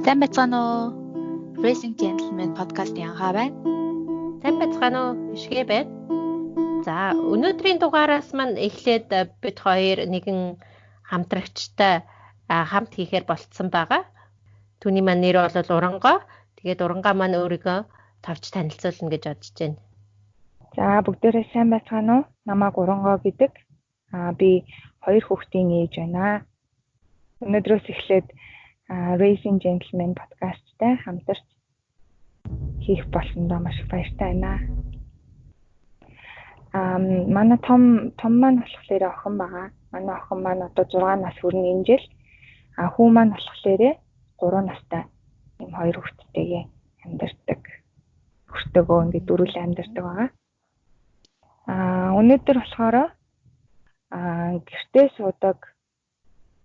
Сайн байцгаана уу? Racing Gentleman podcast-ийн анхаа байна. Сайн байцгаана уу? Ишгэ байна. За, өнөөдрийн дугаараас маань эхлээд бид хоёр нэгэн хамтрагчтай хамт хийхээр болцсон байгаа. Түүний маань нэр бол Урангоо. Тэгээд Урангоо маань өөрийгөө товч танилцуулна гэж бодож байна. За, бүгдээрээ сайн байцгаана уу? Намайг Урангоо гэдэг. Би хоёр хүүхдийн ээж байна. Өнөөдрөөс эхлээд Racing Gentleman podcast-тай хамтарч хийх болсондоо маш их баяртай байна. Манай том том маань болохоор охин байгаа. Манай охин маань одоо 6 нас хүрнэ энэ жил. Хүү маань болохоор 3 настай. Ийм хоёр хүүхэдтэйгээ амьдардаг. Хүртөөгөө ингээд дөрүлээ амьдардаг байгаа. Өнөөдөр болохоор гэртээ суудаг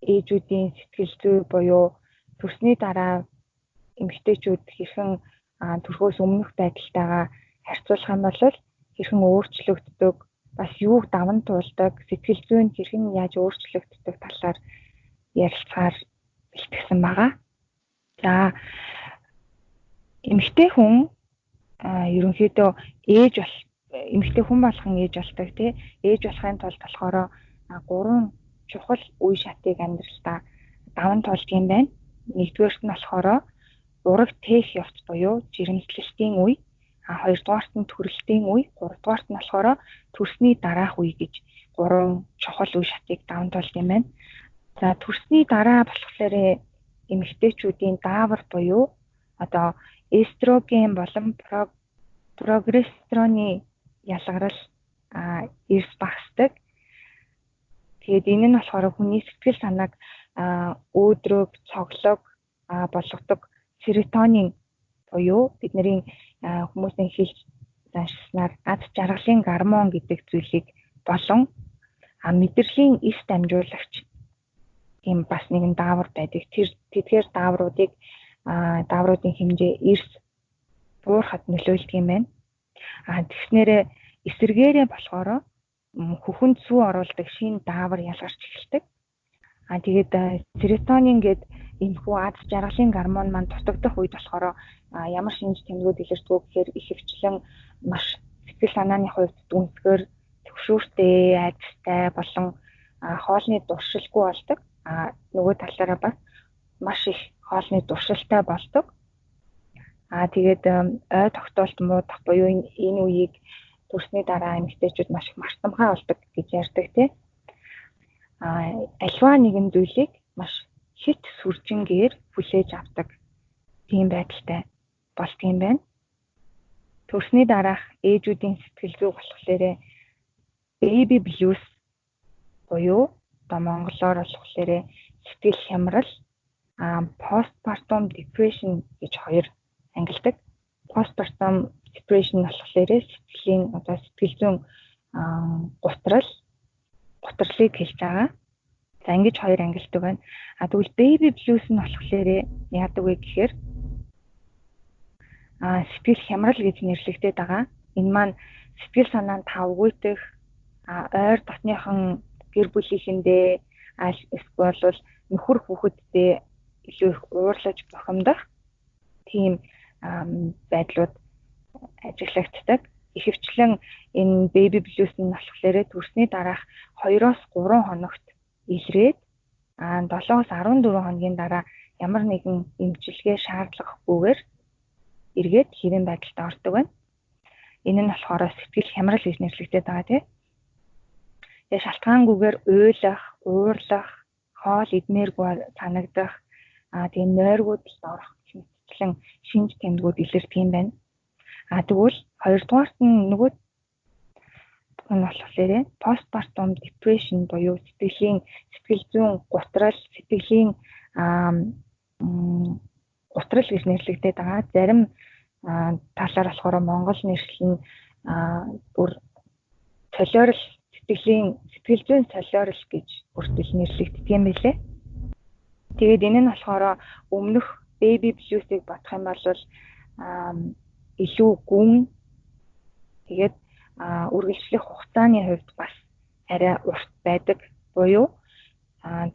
ээжүүдийн сэтгэл зүй буюу төрсний дараа эмэгтэйчүүд хэрхэн төрхөөс өмнөх байдалтайгаа харьцуулах юм бол хэрхэн өөрчлөгддөг, бас юуг даван туулдаг, сэтгэл зүй нь хэрхэн яаж өөрчлөгддөг талаар ярилцахаар бэлтгэсэн байгаа. За, эмэгтэй хүн ерөнхийдөө ээж бол эмэгтэй хүн болгон ээж болдог, тий. Ээж болохын тулд болохоор гурван чухал үе шатыг амьдралдаа даван туулдаг юм байна. Нэгдүгээрт нь болохоор ураг тээх явц буюу жирэмслэлтийн үе, хоёрдугаарт нь төрөлтийн үе, гуравдугаарт нь болохоор төрсний дараах үе гэж гурван чухал үе шатыг даван туулдаг юм байна. За, төрсний дараа болохоор эмэгтэйчүүдийн даавар буюу одоо эстроген болон прогестероны ялгарал эрс багасдаг. Тэгээд энэ нь болохоор хүний сэтгэл санааг өөдрөг, цоглог болгодог серотонин буюу бидний хүмүүсийн хэлж заншснаар аз жаргалын гормон гэдэг зүйлийг болон мэдрэлийн эс дамжуулагч тийм бас нэгэн даавар байдаг. Тэр тэдгээр даавруудыг даавруудын хэмжээ эрс буурахад нөлөөлдөг юм байна. Тэгснээрээ эсэргээрээ болохоор хөхөнд сүү оруулдаг шинэ даавар ялгарч эхэлдэг. Тэгээд серотонин гээд энэхүү аз жаргалын гормон маань дутагдах үед болохоор ямар шинж тэмдгүүд илэрдэг вэ гэхээр ихэвчлэн маш сэтгэл санааны хувьд дүнсгэр, төвшүүртэй, айдастай болон хоолны дуршилгүй болдог. Нөгөө талаараа бас маш их хоолны дуршилтай болдог. Тэгээд ой тогтоолт муудах буюу энэ үеийг төрсний дараа эмэгтэйчүүд маш их мартамхай болдог гэж ярьдаг, тий. Альва нэгэн зүйлийг маш хит сүржингээр хүлээж авдаг тийм байдалтай болдог юм байна. Төрсний дараах ээжүүдийн сэтгэл зүй болохоор baby blues буюу одоо монголоор болохоор сэтгэл хямрал, postpartum depression гэж хоёр ангилдаг. Postpartum depression болохоор сэтгэлийн одоо сэтгэл зүйн гутралыг хэлж байгаа. За, ингэж хоёр ангилдаг байна. Тэгвэл baby blues нь болохоор яадаг вэ гэхээр сэтгэл хямрал гэж нэрлэгдээд байгаа. Энэ маань сэтгэл санаа нь тавгуйтах, ойр дотныхон гэр бүлийнхэндээ эсвэл бол нөхөр хүүхэддээ илүү их уурлаж бухимдах тийм байдлууд ажиглагддаг. Ихэвчлэн энэ baby blues нь болохоор төрсний дараах 2-3 хоногт илрээд 7-14 хоногийн дараа ямар нэгэн эмчилгээ шаардлагагүйгээр эргээд хэвийн байдалд ордог байна. Энэ нь болохоор сэтгэл хямрал гэж нэрлэгдээд байгаа, тий. Тэгээ шалтгаангүйгээр уйлах, уурлах, хоол идмээргүй санагдах, тэгээ нойргуудалд орох мэтчлэн шинж тэмдгүүд илэрдэг юм байна. Тэгвэл хоёрдугаарт нь нөгөө нь болохоор postpartum depression буюу сэтгэлийн сэтгэл зүйн гутрал, сэтгэлийн гутрал гэж нэрлэгдээд байгаа. Зарим талаар болохоор монгол нэршил нь бүр солиорол, сэтгэлийн сэтгэл зүйн солиорол гэж бүртгэл нэрлэгддэг юм билээ. Тэгээд энэ нь болохоор өмнөх baby blues-ыг бодох юм бол илүү гүн, тэгээд үргэлжлэх хугацааны хувьд бас арай урт байдаг буюу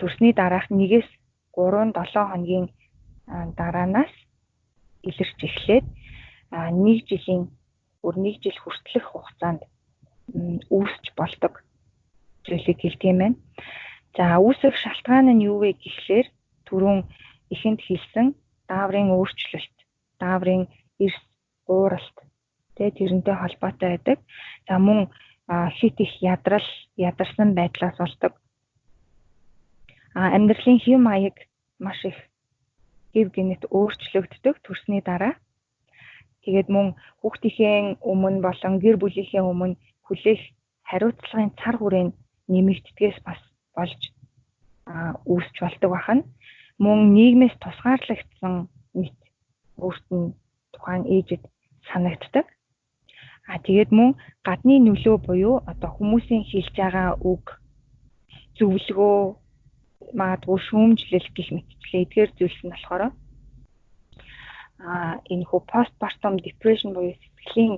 төрсний дараах 1-3 7 хоногийн дараанаас илэрч эхлээд 1 жилийн бүр 1 жил хүртэлх хугацаанд үүсч болдог зүйлийг хэлдэг юм байна. За, үүсэх шалтгаан нь юу вэ гэхлээр түрүүн эхэнд хэлсэн дааврын өөрчлөлт, дааврын эрс ууралт тэрнтэй холбоотой байдаг. За, мөн хит их ядрал, ядарсан байдлаас болдог. Амьдралын хэв маяг маш их хэв гинэт өөрчлөгддөг төрсний дараа. Тэгээд мөн хүүхдийнхээ өмнө болон гэр бүлийнхээ өмнө хүлээх хариуцлагын цар хүрээ нэмэгддгээс бас болж үүсч болдог байна. Мөн нийгмээс тусгаарлагдсан мэт өөрт нь тухайн ээжид санагддаг. Тэгээд мөн гадны нөлөө буюу одоо хүмүүсийн хэлж байгаа үг, зөвлөгөө, магадгүй шүүмжлэл гэх мэтчлээ эдгээр зүйлс нь болохоор энэ хүү postpartum depression буюу сэтгэлийн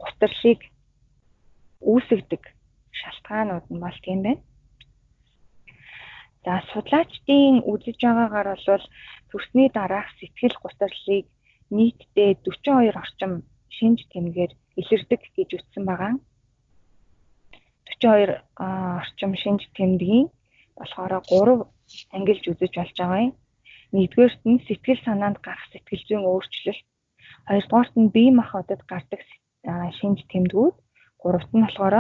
гутралыг үүсгэдэг шалтгаанууд нь бол тийм байна. За, судлаачдын үзэж байгаагаар бол төрсний дараах сэтгэл гутралыг нийтдээ 42 орчим шинж тэмдгээр илэрдэг гэж үздсэн байгаа. 42 орчим шинж тэмдгийн болохоор 3 ангилж үзэж болж байгаа юм. Нэгдүгээрт нь сэтгэл санаанд гарах сэтгэл зүйн өөрчлөлт, хоёрдугаарт нь бие махбодод гардаг шинж тэмдгүүд, гуравт нь болохоор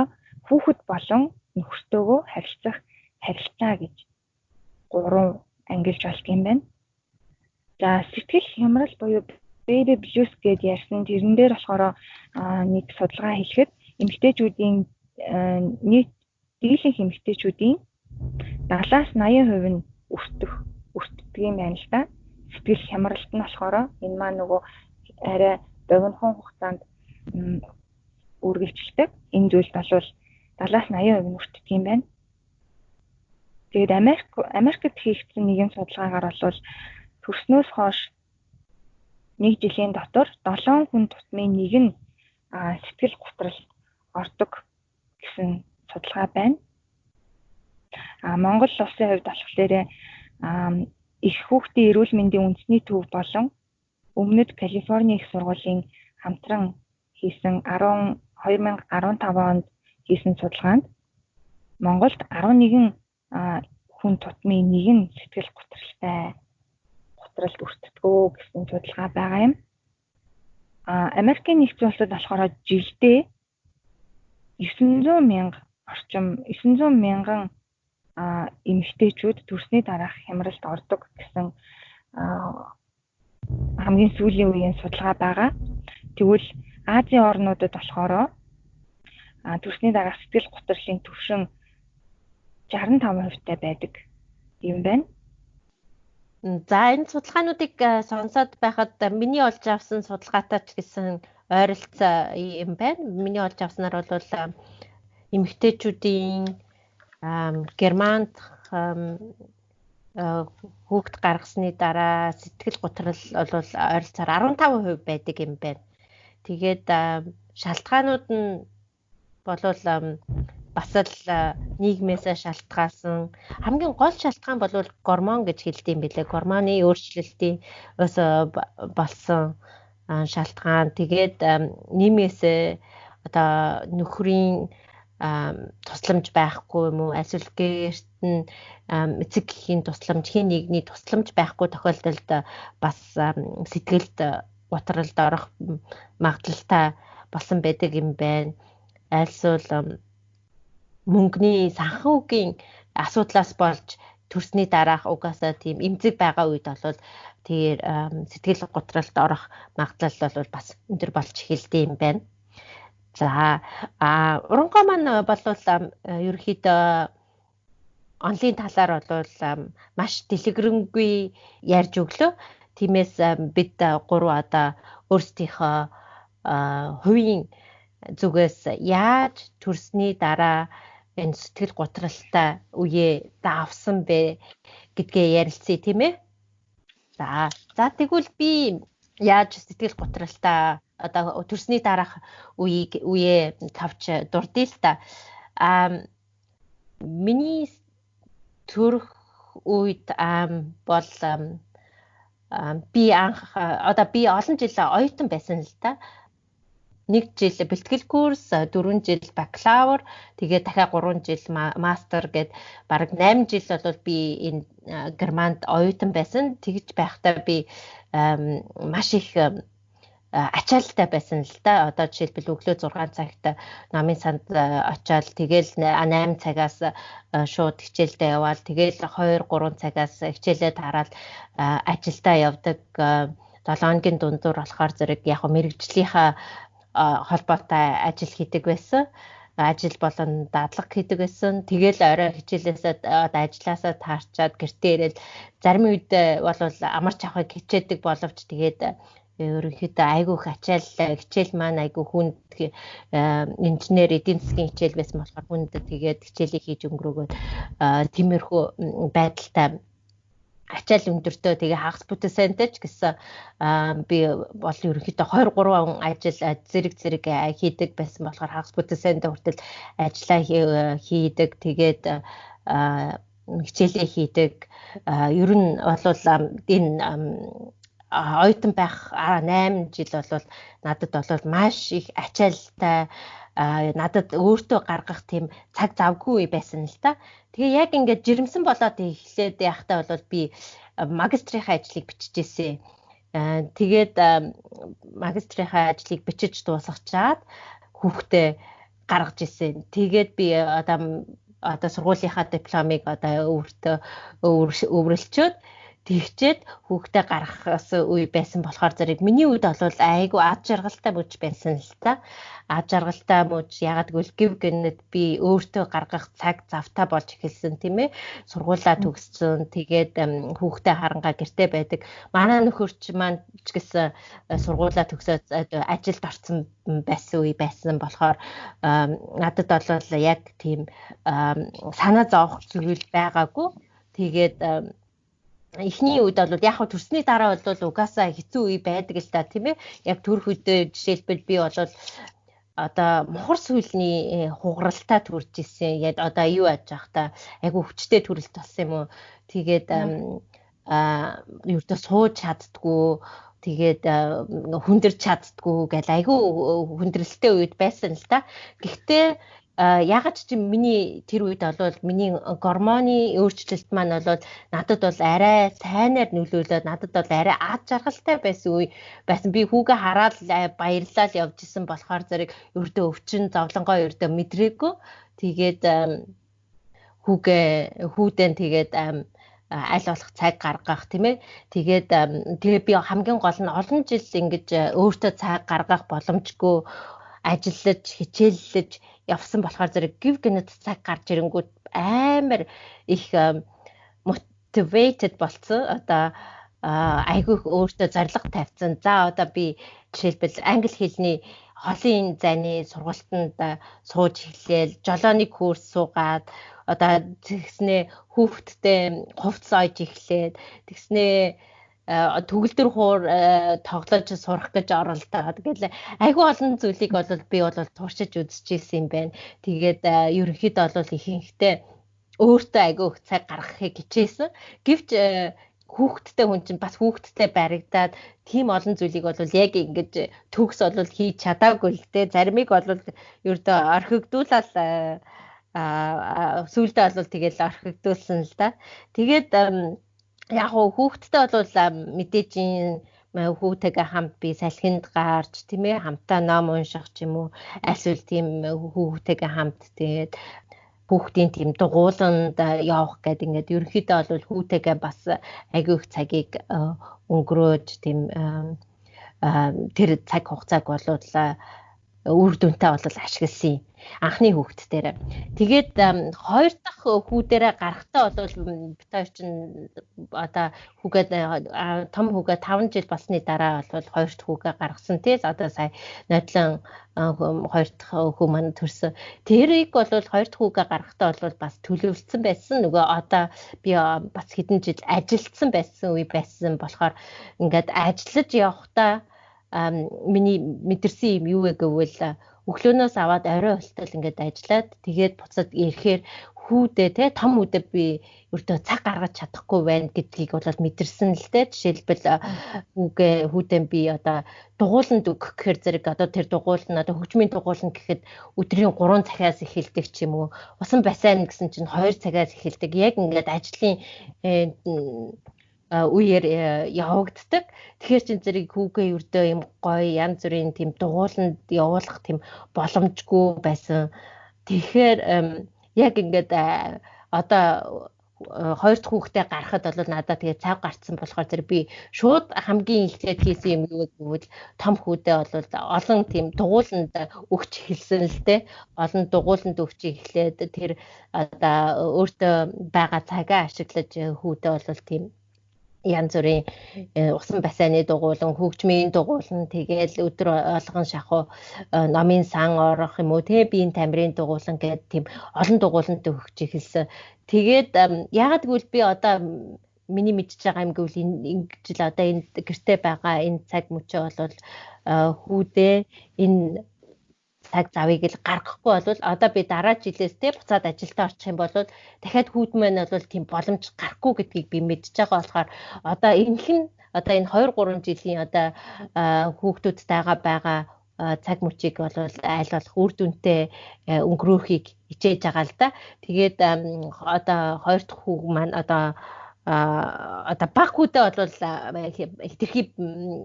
хүүхэд болон нөхөртөөгөө харилцах харилцаа гэж 3 ангилж болдог юм байна. За, сэтгэл хямрал буюу baby blues гэд ярьсан тэрэн дээр болохоор нэг судалгаа хийхэд эмэгтэйчүүдийн нийт дийлэнх эмэгтэйчүүдийн 70-аас 80% нь өртдөг юм байна л да. Сэтгэл хямралт нь болохоор энэ маань нөгөө арай богинохон хугацаанд үргэлжилдэг. Энэ зүйлд бол 70-аас 80% нь өртдөг юм байна. Тэгээд Америкт хийгдсэн нэгэн судалгаагаар бол төрснөөс хойш нэг жилийн дотор 7 хүн тутмын нэг нь сэтгэл гутрал ордог гэсэн судалгаа байна. Монгол улсын хувьд болохоор их хүүхдийн эрүүл мэндийн үндэсний төв болон өмнөд Калифорни их сургуулийн хамтран хийсэн 2015 онд хийсэн судалгаанд Монголд 11 хүн тутмын нэг нь сэтгэл гутралд өртдөгөө гэсэн судалгаа байгаа юм. Америкийн нэгдсэн улсад болохоор жилдээ 900 мянга орчим 900 мянган эмэгтэйчүүд төрсний дараах хямралд ордог гэсэн хамгийн сүүлийн үеийн судалгаа байгаа. Тэгвэл Азийн орнуудад болохоор төрсний дараах сэтгэл гутралын түвшин 65% байдаг юм байна. За, энэ судалгаануудыг сонсоод байхад миний олж авсан судалгаатай ч гэсэн ойролцоо юм байна. Миний олж авснаар бол эмэгтэйчүүдийн Германд хүүхэд гаргасны дараа сэтгэл гутрал бол ойролцоогоор 15% байдаг юм байна. Тэгээд шалтгаанууд нь болвол бас л нийгмээсээ шалтгаалсан. Хамгийн гол шалтгаан бол гормон гэж хэлдэг юм билээ. Гормоны өөрчлөлтийн болсон шалтгаан. Тэгээд нийгмээсээ одоо нөхрийн тусламж байхгүй юм уу? Эсвэл гэрт нь эцэг эхийн тусламж, хэн нэгний тусламж байхгүй тохиолдолд бас сэтгэлд гутралд орох магадлалтай болсон байдаг юм байна. Альсвал мөнгөний санхүүгийн асуудлаас болж төрсний дараах угаасаа тийм эмзэг байгаа үед бол тэр сэтгэл гутралд орох магадлал бол бас өндөр болж эхэлдэг юм байна. За, урангой маань бол ерөнхийдөө онлын талаар бол маш дэлгэрэнгүй ярьж өглөө. Тиймээс бид гурав одоо өөрсдийнхөө хувийн зүгээс яаж төрсний дараа энэ сэтгэл гутралтай үеэ давсан бэ гэдгээ ярилцъя, тийм ээ. За тэгвэл би яаж сэтгэл гутралтай одоо төрсний дараах үеийг үеэ тавч дурдъя л та. Миний төрөх үед бол Би анх одоо би олон жил оюутан байсан л да. 1 жил бэлтгэл курс, 4 жил бакалавр, тэгээд дахиад 3 жил мастер гээд бараг 8 жил бол би энэ Германд оюутан байсан. Тэгж байхдаа би маш их ачаалалтай байсан л да. Одоо жишээлбэл өглөө 6 цагт номын санд очиад тэгэл 8 цагаас шууд хичээлдээ яваал, тэгэл 2 3 цагаас хичээлээ тараад ажилдаа явдаг. 7 хоногийн дундуур болохоор зэрэг яг мэрэгжлийнхаа холбоотой ажил хийдэг байсан. Ажил болон дадлага хийдэг байсан. Тэгэл орой хичээлээсээ одоо ажилласаа таарчаад гэртээ ирэл зарим үед бол амарч авахыг хичээдэг боловч тэгээд ерөнхийдөө айгүй их ачаал, хичээл маань айгүй хүнд, инженер эдийн засгийн хичээл байсан болохоор хүнд, тэгээд хичээлийг хийж өнгөрөөгөөд тиймэрхүү байдалтай ачаал өндөртөө. Тэгээ хагас бүтэн сайнтай ч гэсэн би бол ерөнхийдөө 2 3 ажил зэрэг зэрэг хийдэг байсан болохоор хагас бүтэн сайнтай хүртэл ажиллаа хийдэг, тэгээд хичээлээ хийдэг. Ер нь бол энэ оюутан байх 8 жил бол надад бол маш их ачаалтай, надад өөртөө гаргах тийм цаг завгүй байсан л та. Тэгээ яг ингээд жирэмсэн болоод эхлээд яхахтаа бол би магистрийнхаа ажлыг биччихээсэ. Тэгээд магистрийнхаа ажлыг бичиж дуусгачаад хүүхдээ гаргаж ирсэн. Тэгээд би одоо сургуулийнхаа дипломыг одоо өөртөө өврөлчөөд тэгчээд хүүхдээ гаргахаас үе байсан болохоор зэрэг миний үед бол айгүй ад жаргалтай мөч байсан л та. Ад жаргалтай мөч, ягаад гэвэл гів гэнэт би өөртөө гаргах цаг завтай болж эхэлсэн, тийм ээ. Сургуулаа төгссөн. Тэгээд хүүхдээ харангаа гэрте байдаг. Манай нөхөрч маань ч гэсэн сургуулаа төгсөөд ажилд орсон байсан үе байсан болохоор надад бол яг тийм санаа зовох зүйл байгаагүй. Тэгээд эхний үед бол яг хөө төрсний дараа бол угаасаа хэцүү үе байдаг л та, тийм ээ. Яг төрөх үедээ жишээлбэл би бол одоо мухар сүлний хугаралтай төрж исэн. Яг одоо юу яаж явах та айгу хүчтэй төрөлт болсон юм уу. Тэгээд ердөө сууж чаддгүй, тэгээд хүндэрч чаддгүй гэл айгу хүндрэлтэй үед байсан л та. Гэхдээ ягаад ч миний тэр үед бол миний гормоны өөрчлөлт маань бол надад бол арай сайнаар нөлөөлөөд надад бол арай ад жаргалтай байсан үе байсан. Би хүүгээ хараад баярлал явж исэн болохоор зэрэг ердөө өвчин зовлонгоо ердөө мэдрээгүй. Тэгээд хүүгээ хүүдэн тэгээд аль болох цаг гаргах, тийм ээ. Тэгээд тэгээ би хамгийн гол нь олон жил ингэж өөртөө цаг гаргах боломжгүй ажиллаж, хичээллэж явсан болохоор зэрэг гів гэнэт цаг гарч ирэнгүүт амар их motivated болцсон. Одоо айгүй өөртөө зорилго тавьсан. За одоо би жишээлбэл англи хэлний холын зайны сургалтанд сууж эхлээл, жолооны курс суугаад, одоо тэгснээ хүүхдтэй хувцас ойж эхлээд, тэгснээ төгөлдөр хуур тоглож сурах гэж оролдоод тэгэл айгүй олон зүйлийг бол би бол туршиж үзчихсэн юм байна. Тэгээд ерөнхийдөө бол ихэнхдээ өөртөө айгүй их цаг гаргахыг хичээсэн. Гэвч хүүхэдтэй хүн чинь бас хүүхэдтэй баригдаад тийм олон зүйлийг бол яг ингэж төгс бол хийж чадаагүй л дээ. Заримыг бол ердөө орхигдуулаад сүүлдээ бол тэгэл орхигдуулсан л да. Тэгээд яг хүүхэдтэй бол мэдээж хүүтэйгээ хамт би салхинд гарч, тийм ээ, хамтаа ном унших ч юм уу, альсвал тийм хүүтэйгээ хамт тэгээд хүүхдийн тийм дугууланд явах гэдэг ингээд ерөнхийдөө бол хүүтэйгээ бас айгүй их цагийг өнгөрөөж тийм тэр цаг хугацааг бол үр дүнтэй бол ашигласан юм. Анхны хүүхэд дээр. Тэгээд хоёр дахь хүү дээрээ гарахтаа бол бид хоёр чинь одоо хүүгээ том хүүгээ 5 жил болсны дараа бол хоёр дахь хүүгээ гаргасан тий. Одоо сая нодлон хоёр дахь хүү маань төрсөн. Тэрийг бол хоёр дахь хүүгээ гаргахтаа бол бас төлөвлөсөн байсан. Нөгөө одоо би бас хэдэн жил ажилласан байсан үе байсан болохоор ингээд ажиллаж явахдаа миний мэдэрсэн юм юу вэ гэвэл өглөөнөөс аваад орой болтол ингээд ажиллаад тэгээд буцаад ирэхээр хүүдээ те том хүүдээ би өртөө цаг гаргаж чадахгүй байна гэдгийг бол мэдэрсэн л те. Жишээлбэл хүүгээ би одоо дугууланд өгөх гэхээр зэрэг одоо тэр дугуул нь одоо хөгжмийн дугуулна гэхэд өдрийн 3 цагаас эхэлдэг ч юм уу. Усан бассейн гэсэн чинь 2 цагаас эхэлдэг. Яг ингээд ажлын үеэр явагддаг. Тэгэхээр чин зэрэг хүүгээ ердөө юм гоё янз бүрийн тийм дугууланд явуулах тийм боломжгүй байсан. Тэгэхээр яг ингээд одоо хоёр дахь хүүхдээ гаргахад бол надад тэгээ цаг гарцсан болохоор зэрэг би шууд хамгийн эхлээд хийсэн юм юу гэвэл том хүүдээ бол олон тийм дугууланд өгч эхэлсэн л дээ. Олон дугууланд өгч эхлээд тэр одоо өөртөө байгаа цагаа ашиглаж хүүдээ бол тийм янз бүрийн усан бассейны дугуулan, хөгжмийн дугуулan, тэгээл өдөр болгон шахуу номын сан орох юм уу те биеийн тамирын дугуулan гэдэг тийм олон дугууланд өгч эхэлсэн. Тэгээд яагаад гэвэл би одоо миний мэдж байгаа юм гэвэл ингэж л одоо энэ гэрте байгаа энэ цаг мөчөө бол хүүдээ энэ цаг завыг л гаргахгүй бол одоо би дараа жилээс те буцаад ажилдаа очих юм бол дахиад хүүд маань бол тийм боломж гарахгүй гэдгийг би мэдж байгаа болохоор одоо энэхэн одоо энэ 2 3 жилийн одоо хүүхдүүдтэйгээ байгаа цаг мөчийг бол аль болох үр дүнтэй өнгөрөөхийг хичээж байгаа л да. Тэгээд одоо хоёр дахь хүүг маань одоо баг хүүдээ бол хэтэрхий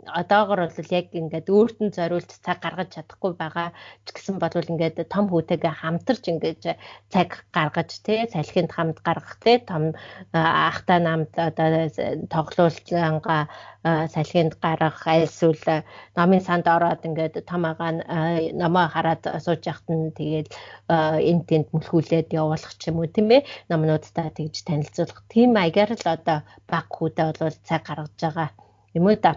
одоогор бол яг ингээд өөрт нь зориулж цаг гаргаж чадахгүй байгаа ч гэсэн бол ингээд том хүүтэйгээ хамтарч ингээд цаг гаргаж те салхинд хамт гаргах те том ахтай намд одоо тоглуулангаа салхинд гаргах альсвал номын санд ороод ингээд том агаа номоо хараад сууж яхад нь тэгээд энэ тэнд мөлхүүлээд явуулах ч юм уу тийм ээ номнуудтай тэгж танилцуулах тийм маягаар л одоо баг хүүдээ бол цаг гаргаж байгаа юм уу да.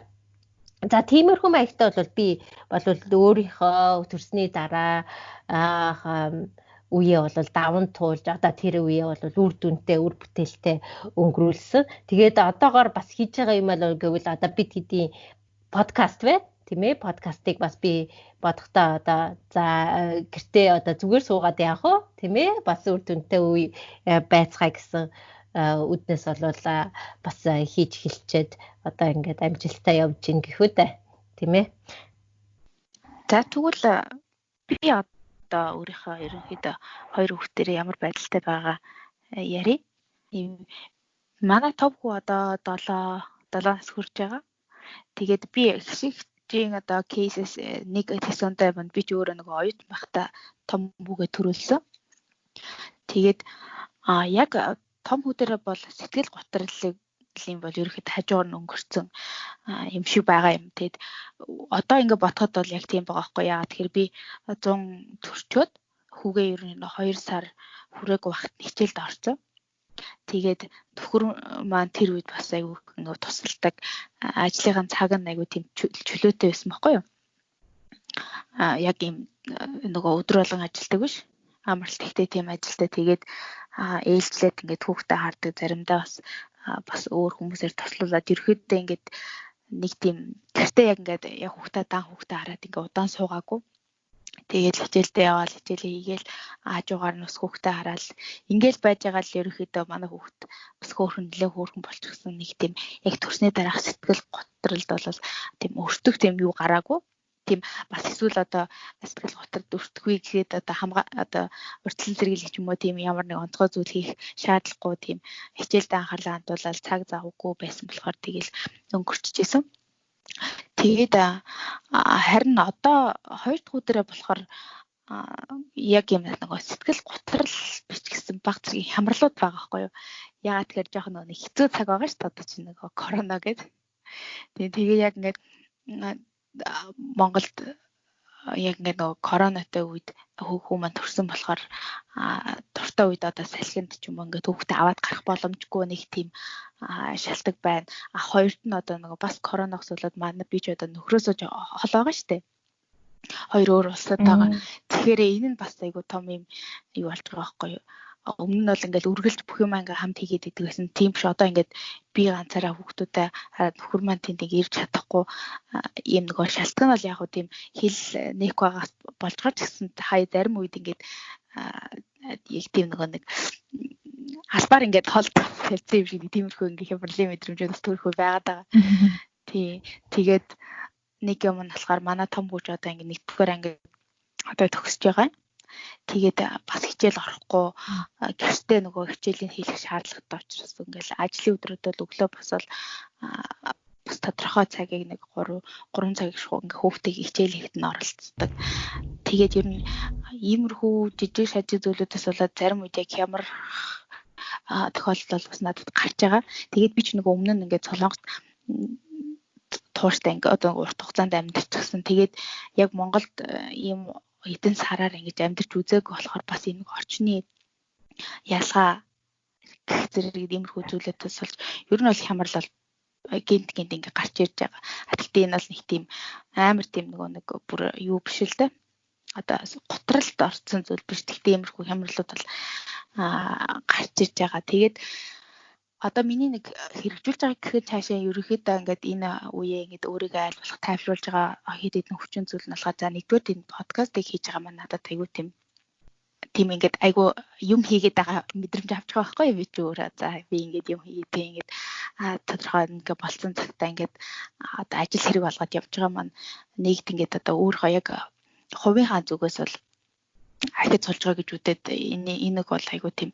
За тиймэрхүү маягтай бол би бол өөрийнхөө төрсний дараа үеэ бол даван туулж одоо тэр үеэ бол үр дүнтэй үр бүтээлтэй өнгөрүүлсэн. Тэгээд одоогоор бас хийж байгаа юм аа гэвэл одоо бид хэдийн подкаст вэ? Тийм ээ, подкастыг бас би бодохдоо одоо за гэртээ одоо зүгээр суугаад яах вэ? Тийм ээ, бас үр дүнтэй үе байцгаая гэсэн үднэс бол бас хийж эхэлчихэд одоо ингээд амжилттай явж гин гэхүү дээ. Тийм ээ. За тэгвэл би одоо өөрийнхөө ерөнхийдөө хоёр хүүхдэрээ ямар байдалтай байгаа ярив. Манай том хүү одоо 7 нас хүрч байгаа. Тэгээд би хшигчийн одоо кейсээс нэг тэсонтой банд би ч өөрөө нөгөө оюутан байхдаа том хүүгээ төрүүлсэн. Тэгээд яг том хүүдэрээ бол сэтгэл гутралын бол ерөнхийдөө хажуугаар нь өнгөрцөн юм шиг байгаа юм. Тэгэд одоо ингэ бодоход бол яг тийм байгаа байхгүй яа. Тэгэхээр би 100 төрчөөд хүүгээ ер нь 2 сар хүрээгүй байхад хичээлд орсон. Тэгээд нөхөр маань тэр үед бас айгүй ингэ тусалдаг. Ажлынхаа цаг нь айгүй тийм чөлөөтэй байсан байхгүй юу? Яг ийм нөгөө өдөр болгон ажилтдаг биш. Амралт ихтэй тийм ажилтай. Тэгээд ээлжлээд ингээд хүүхдээ хардаг, заримдаа бас өөр хүмүүсээр туслуулаад ерөөдөө ингээд нэг тийм гэртээ яг ингээд яг хүүхдээ дан хүүхдээ хараад ингээд удаан суугаагүй. Тэгээд хичээлдээ яваал хичээлээ хийгээл аажуугаар нь бас хүүхдээ хараал ингээл байж байгаа л ерөөхдөө манай хүүхд бас хөөрхөн нэлээ хөөрхөн болчихсон нэг тийм яг төрсний дараах сэтгэл готролд бол тийм өртөх тийм юу гараагүй. Тийм бас эсвэл одоо сэтгэл готролд өртөхгүй гэхэд одоо хамгаа одоо урьдчилан сэргийлэх юм уу тийм ямар нэг онцгой зүйл хийх шаардлагагүй тийм хичээлдээ анхаарлаа хандуулаад цаг завгүй байсан болохоор тэгэл өнгөрчихсэн. Тэгээд харин одоо хоёр дахь өдрөө болохоор яг юм нөгөө сэтгэл готрол биш гэсэн баг зэргийн хямралууд байгаа байхгүй юу. Яагаад тэгэхээр жоох нөгөө нэг хэцүү цаг байгаа шүү дээ. Одоо чинь нөгөө корона гэдэг. Тэгээ яг ингээд Монголд яг ингээд нөгөө коронатай үед хүү маань төрсөн болохоор дуртай үед одоо салхинд ч юм уу ингээд хүүхдээ аваад гарах боломжгүй нэг тийм шалтгаан байна. А хоёрт нь одоо нөгөө бас коронавирус болоод манай би ч одоо нөхрөөсөө хол байгаа шүү дээ. Хоёр өөр улсад байгаа. Тэгэхээр энэ нь бас айгүй том юм юу болж байгаа байхгүй юу? Өмнө нь бол ингээл үргэлж бүх юм ингээ хамт хийгээд идэг байсан. Тийм биш одоо ингээд би ганцаараа хүүхдүүдэд нөхөр маань тэнд ингээ ирж чадахгүй ийм нөгөө шалтгаан бол яг хөө тийм хэл нээхгүй байгаас болж гарч гэсэн хай зарим үед ингээд Яг тийм нөгөө нэг албаар ингээд хол тавьсан юм шиг тиймэрхүү ингээд хямралын мэдрэмжүүд бас төрөх үе байгаад байгаа. Тий. Тэгээд нэг юм нь болохоор манай том хүүч одоо ингээд нэгдүгээр анги одоо төгсөж байгаа. Тэгээд бас хичээл орохгүй гэртээ нөгөө хичээлийн хийх шаардлагатай учраас ингээл ажлын өдрүүдэд өглөө босоод бас тодорхой цагийг нэг 3 цаг шууд ингээ хүүхдийг хичээл хийхэд нь оролцдог. Тэгээд ер нь иймэрхүү жижиг шажиг зүйлүүдээс болоод зарим үед яг хямар тохиолдол бас надад гарч байгаа. Тэгээд би ч нөгөө өмнө нь ингээд Солонгост тууштай ингээ одоо урт хугацаанд амьдарчихсан. Тэгээд яг Монголд ийм хэдэн сараар ингэж амьдарч үзээгүй болохоор бас энэ орчны ялгаа гэх зэрэг иймэрхүү зүйлүүдээс болж ер нь бол хямрал бол гинт гинт ингээ гарч ирж байгаа. Гэхдээ энэ бол нэг тийм амар тийм нөгөө нэг бүр юу биш л дээ. Одоо гутралд орсон зүйл биш. Гэхдээ иймэрхүү хямралууд бол гарч ирж байгаа. Тэгээд одоо миний нэг хэрэгжүүлж байгаа гэхэд цаашаа ерөнхийдөө ингээд энэ үеэ ингээд өөрийгөө аль болох тайвшруулж байгаа хэд хэдэн хүчин зүйл нь болохоор за нэгдүгээр энэ подкастыг хийж байгаа маань надад айгүй тийм ингээд айгүй юм хийгээд байгаа мэдрэмж авч байгаа байхгүй юу би ч өөрөө за би ингээд юм хийгээд тийм ингээд тодорхой ингээд болцсон цагтаа ингээд одоо ажил хэрэг болгоод явж байгаа маань нэгд ингээд одоо өөрийнхөө яг хувийнхаа зүгээс бол ахиж сулж байгаа гэж үдээд энэ нэг бол айгүй тийм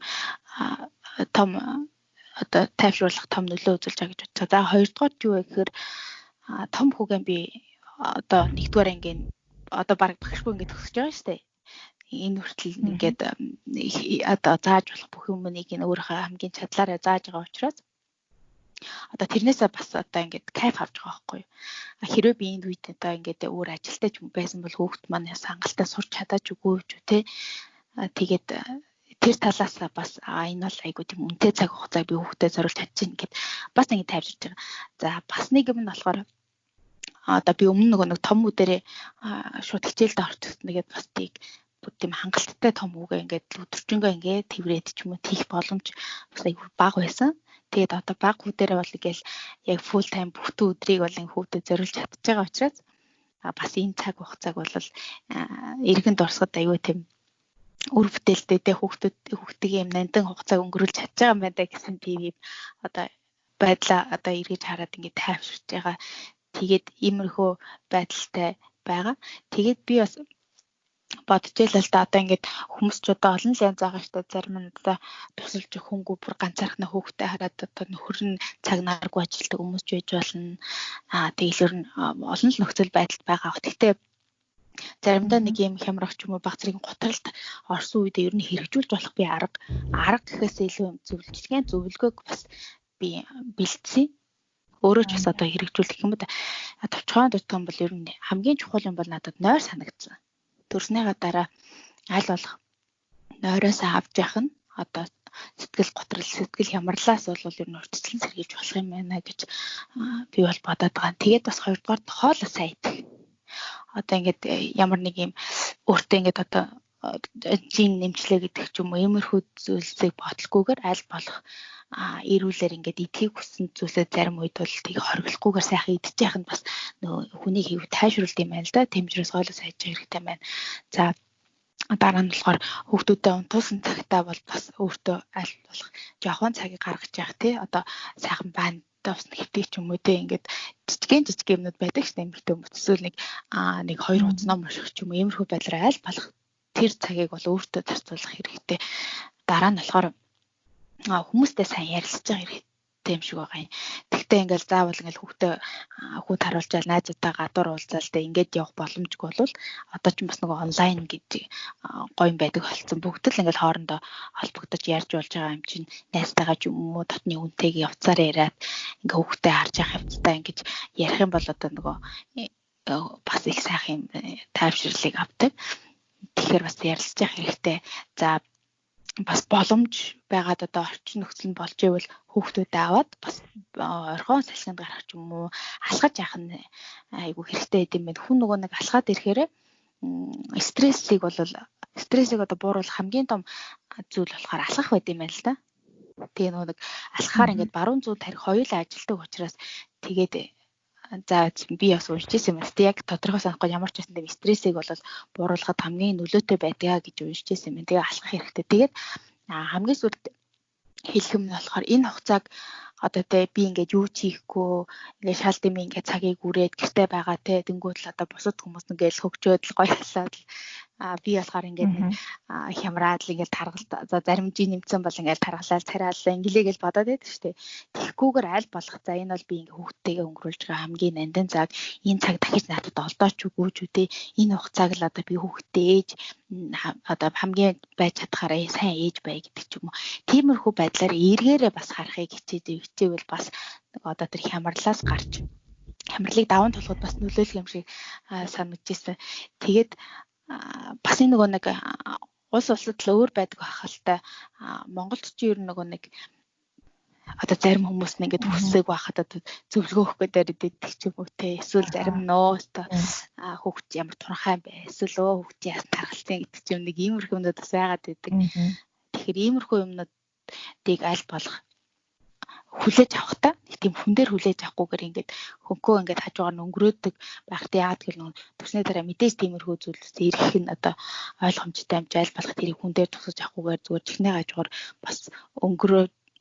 том одоо тайвшруулах том нөлөө үзүүлж байгаа гэж бодсон. За хоёрдугаар юу вэ гэхээр том хүүгэн би одоо нэгдүгээр ангийн одоо баг багшгүй ингээд төгсөж байгаа шүү дээ. Энэ хүртэл ингээд одоо зааж болох бүх юмыг энэ өөрийнхөө хамгийн чадлаараа зааж байгаа учраас одоо тэрнээсээ бас одоо ингээд кайф авч байгаа байхгүй юу. Хэрвээ би энэ үед одоо ингээд өөр ажилтай ч байсан бол хүүхд маань хангалттай сурч чадаач үгүй ч үү те. Тэгээд тэр талаасаа бас энэ бол айгуу тийм үнэтэй цаг хугацааг би хүүхдэд зориулж чадчихна гэд бас ингэ тайвширч байгаа. За бас нэг юм нь болохоор одоо би өмнө нөгөө нэг том үдэрээ шууд хичээлдээ орчихсон. Тэгээд бас тийг бүр тийм хангалттай том үгээ ингээд өдөржингөө ингээд тэрврээд ч юм уу тийх боломж бас айгуу бага байсан. Тэгээд одоо бага хүүдэрээ бол ингээл яг full time бүтэн өдрийг бол ингээ хүүхдэд зориулж чадчих байгаа учраас бас энэ цаг хугацааг бол эргэн дурсахад айгуу тийм үр бүтээлтэй те хүүхдийн юм нандин хугацааг өнгөрүүлж чадж байгаа юм байна да гэсэн тийм юм одоо байдлаа одоо эргэж хараад ингээд тайвширч байгаа. Тэгээд иймэрхүү байдалтай байгаа. Тэгээд би бас бодож байлаа л да одоо ингээд хүмүүс ч одоо олон л янз байгаа штэ зарим нь одоо тусалж өгөх хүнгүй бүр ганцаархнаа хүүхдээ хараад одоо нөхөр нь цаг наргүй ажилтдаг хүмүүс ч байж болно. Тэгэл ер нь олон л нөхцөл байдалд байгаа. Гэхдээ заримдаа нэг юм хямрах ч юм уу баг зэрэг гутралд орсон үедээ ер нь хэрэгжүүлж болох би арга гэхээс илүү зөвлөжлөгэн зөвлөгөөг бас би бэлдсэн. Өөрөө ч бас одоо хэрэгжүүлэх юм ба товчхон дутхан бол ер нь хамгийн чухал юм бол надад нойр санагдсан. Төрснийхаа дараа аль болох нойроосоо авч явах нь одоо сэтгэл готрол, сэтгэл хямралаас бол ер нь урьдчилан сэргийлж болох юм байна гэж би бол бодоод байгаа. Тэгээд бас хоёрдугаар хоолой сайн идэх. Одоо ингээд ямар нэг юм өөртөө ингээд одоо жин нэмчлээ гэдэг ч юм уу иймэрхүү зүйлсийг бодлохгүйгээр аль болох эрүүлэр ингээд идэхийг хүссэн зүйлээ зарим үед бол тийг хориглохгүйгээр сайхан идчих нь бас нөгөө хүнийг хэв тайвшруулд юм байна л да. Тэмжрээс хоолой сайж хэрэгтэй байна. За дараа нь болохоор хүүхдүүдэд унтуулсан цагтаа бол бас өөртөө аль болох жоохон цагийг гаргаж явах тий. Одоо сайхан байна бас хэвтэх ч юм уу те ингээд жижигэн жижиг юмнууд байдаг шүү дээ. Эмэгтэй хүмүүс эсвэл нэг нэг хоёр хуудас ном унших ч юм уу иймэрхүү байдлаар аль болох тэр цагийг бол өөртөө зарцуулах хэрэгтэй. Дараа нь болохоор хүмүүстэй сайн ярилцж байгаа хэрэгтэй юм шиг байгаа юм. Тэгтээ ингээл заавал ингээл хүүхдээ хүүд харуулжаал найзуудаа гадуур уулзаал тэ ингээд явах боломжгүй бол одоо ч бас нөгөө онлайн гэж гоё юм байдаг болсон. Бүгд л ингээл хоорондоо холбогдож ярьж болж байгаа юм чинь найзтайгаа ч юм уу дотны үнтэйг явцаар яриад ингээ хүүхдээ харж явах явцдаа ингэж ярих юм бол одоо нөгөө бас их сайхан юм тайвширлыг авдаг. Тэгэхээр бас ярилцж явах хэрэгтэй. За бас боломж байгаад одоо орчин нөхцөл нь болж ивэл хүүхдүүдэд аваад бас орхион салхинд гарах ч юм уу алхаж явах нь айгүй хэрэгтэй байд юм байна. Хүн нөгөө нэг алхаад ирэхээр стрессийг бол стрессийг одоо бууруулах хамгийн том зүйл болохоор алхах байд юм байна л да. Тэгээ нөгөө нэг алхахаар ингээд баруун зүүн тарих хоёулаа ажилтдаг учраас тэгээд За би бас уншиж ирсэн юм. Гэтэ яг тодорхой санахгүй ямар ч байсан тийм стрессийг бол бууруулахад хамгийн нөлөөтэй байдгаа гэж уншиж ирсэн юм. Тэгээ алхах хэрэгтэй. Тэгээд хамгийн сүүлд хэлэх юм нь болохоор энэ хугацааг одоо те би ингээд юу ч хийхгүй ингээд шал дэмий ингээд цагийг үрээд гэрте байгаа те тэнгуут л одоо бусад хүмүүс ингээд хөгжөөд л гоёлоод би болохоор ингээд нэг хямраад л ингээд таргалт за зарим жи нэмсэн бол ингээд таргалаад царайлаа ингэлээ гэж бодоод байдаг шүү дээ. Тэгэхгүйгээр аль болох за энэ бол би ингээд хүүхдтэйгээ өнгөрүүлж байгаа хамгийн нандин цаг, энэ цаг дахиж надад олдооч үгүй ч үү те, энэ хугацааг л одоо би хүүхдтэй ээж одоо хамгийн байж чадхаараа сайн ээж бай гэдэг ч юм уу. Тиймэрхүү байдлаар эргээрээ бас харахыг хичээвэл бас одоо тэр хямралаас гарч хямралыг даван тулахад бас нөлөөлөх юм шиг санагдчихсан. Тэгээд бас энэ нөгөө нэг улс улсад л өөр байдаг байх л та. Монголд ч ер нь нөгөө нэг одоо зарим хүмүүс нь ингээд хүсээг байхад одоо зөвлөгөө өгөх гэдэг байдаг ч юм уу те, эсвэл зарим нөө хүүхд ямар туранхай юм бэ, эсвэл өө хүүхд яасан тархалтай гэдэг ч юм, нэг иймэрхүү юмнууд бас байгаад байдаг. Тэгэхээр иймэрхүү юмнуудыг аль болох хүлээж авах та нэг тийм хүн дээр хүлээж авахгүйгээр ингээд хөнкөө ингээд хажуугаар нь өнгөрөөдөг байхад яагаад гэвэл нөгөө төрсний дараа мэдээж тиймэрхүү зүйлс ирэх нь одоо ойлгомжтой юм чи аль болох тэрийг хүн дээр тусаж авахгүйгээр зүгээр чихнээ хажуугаар бас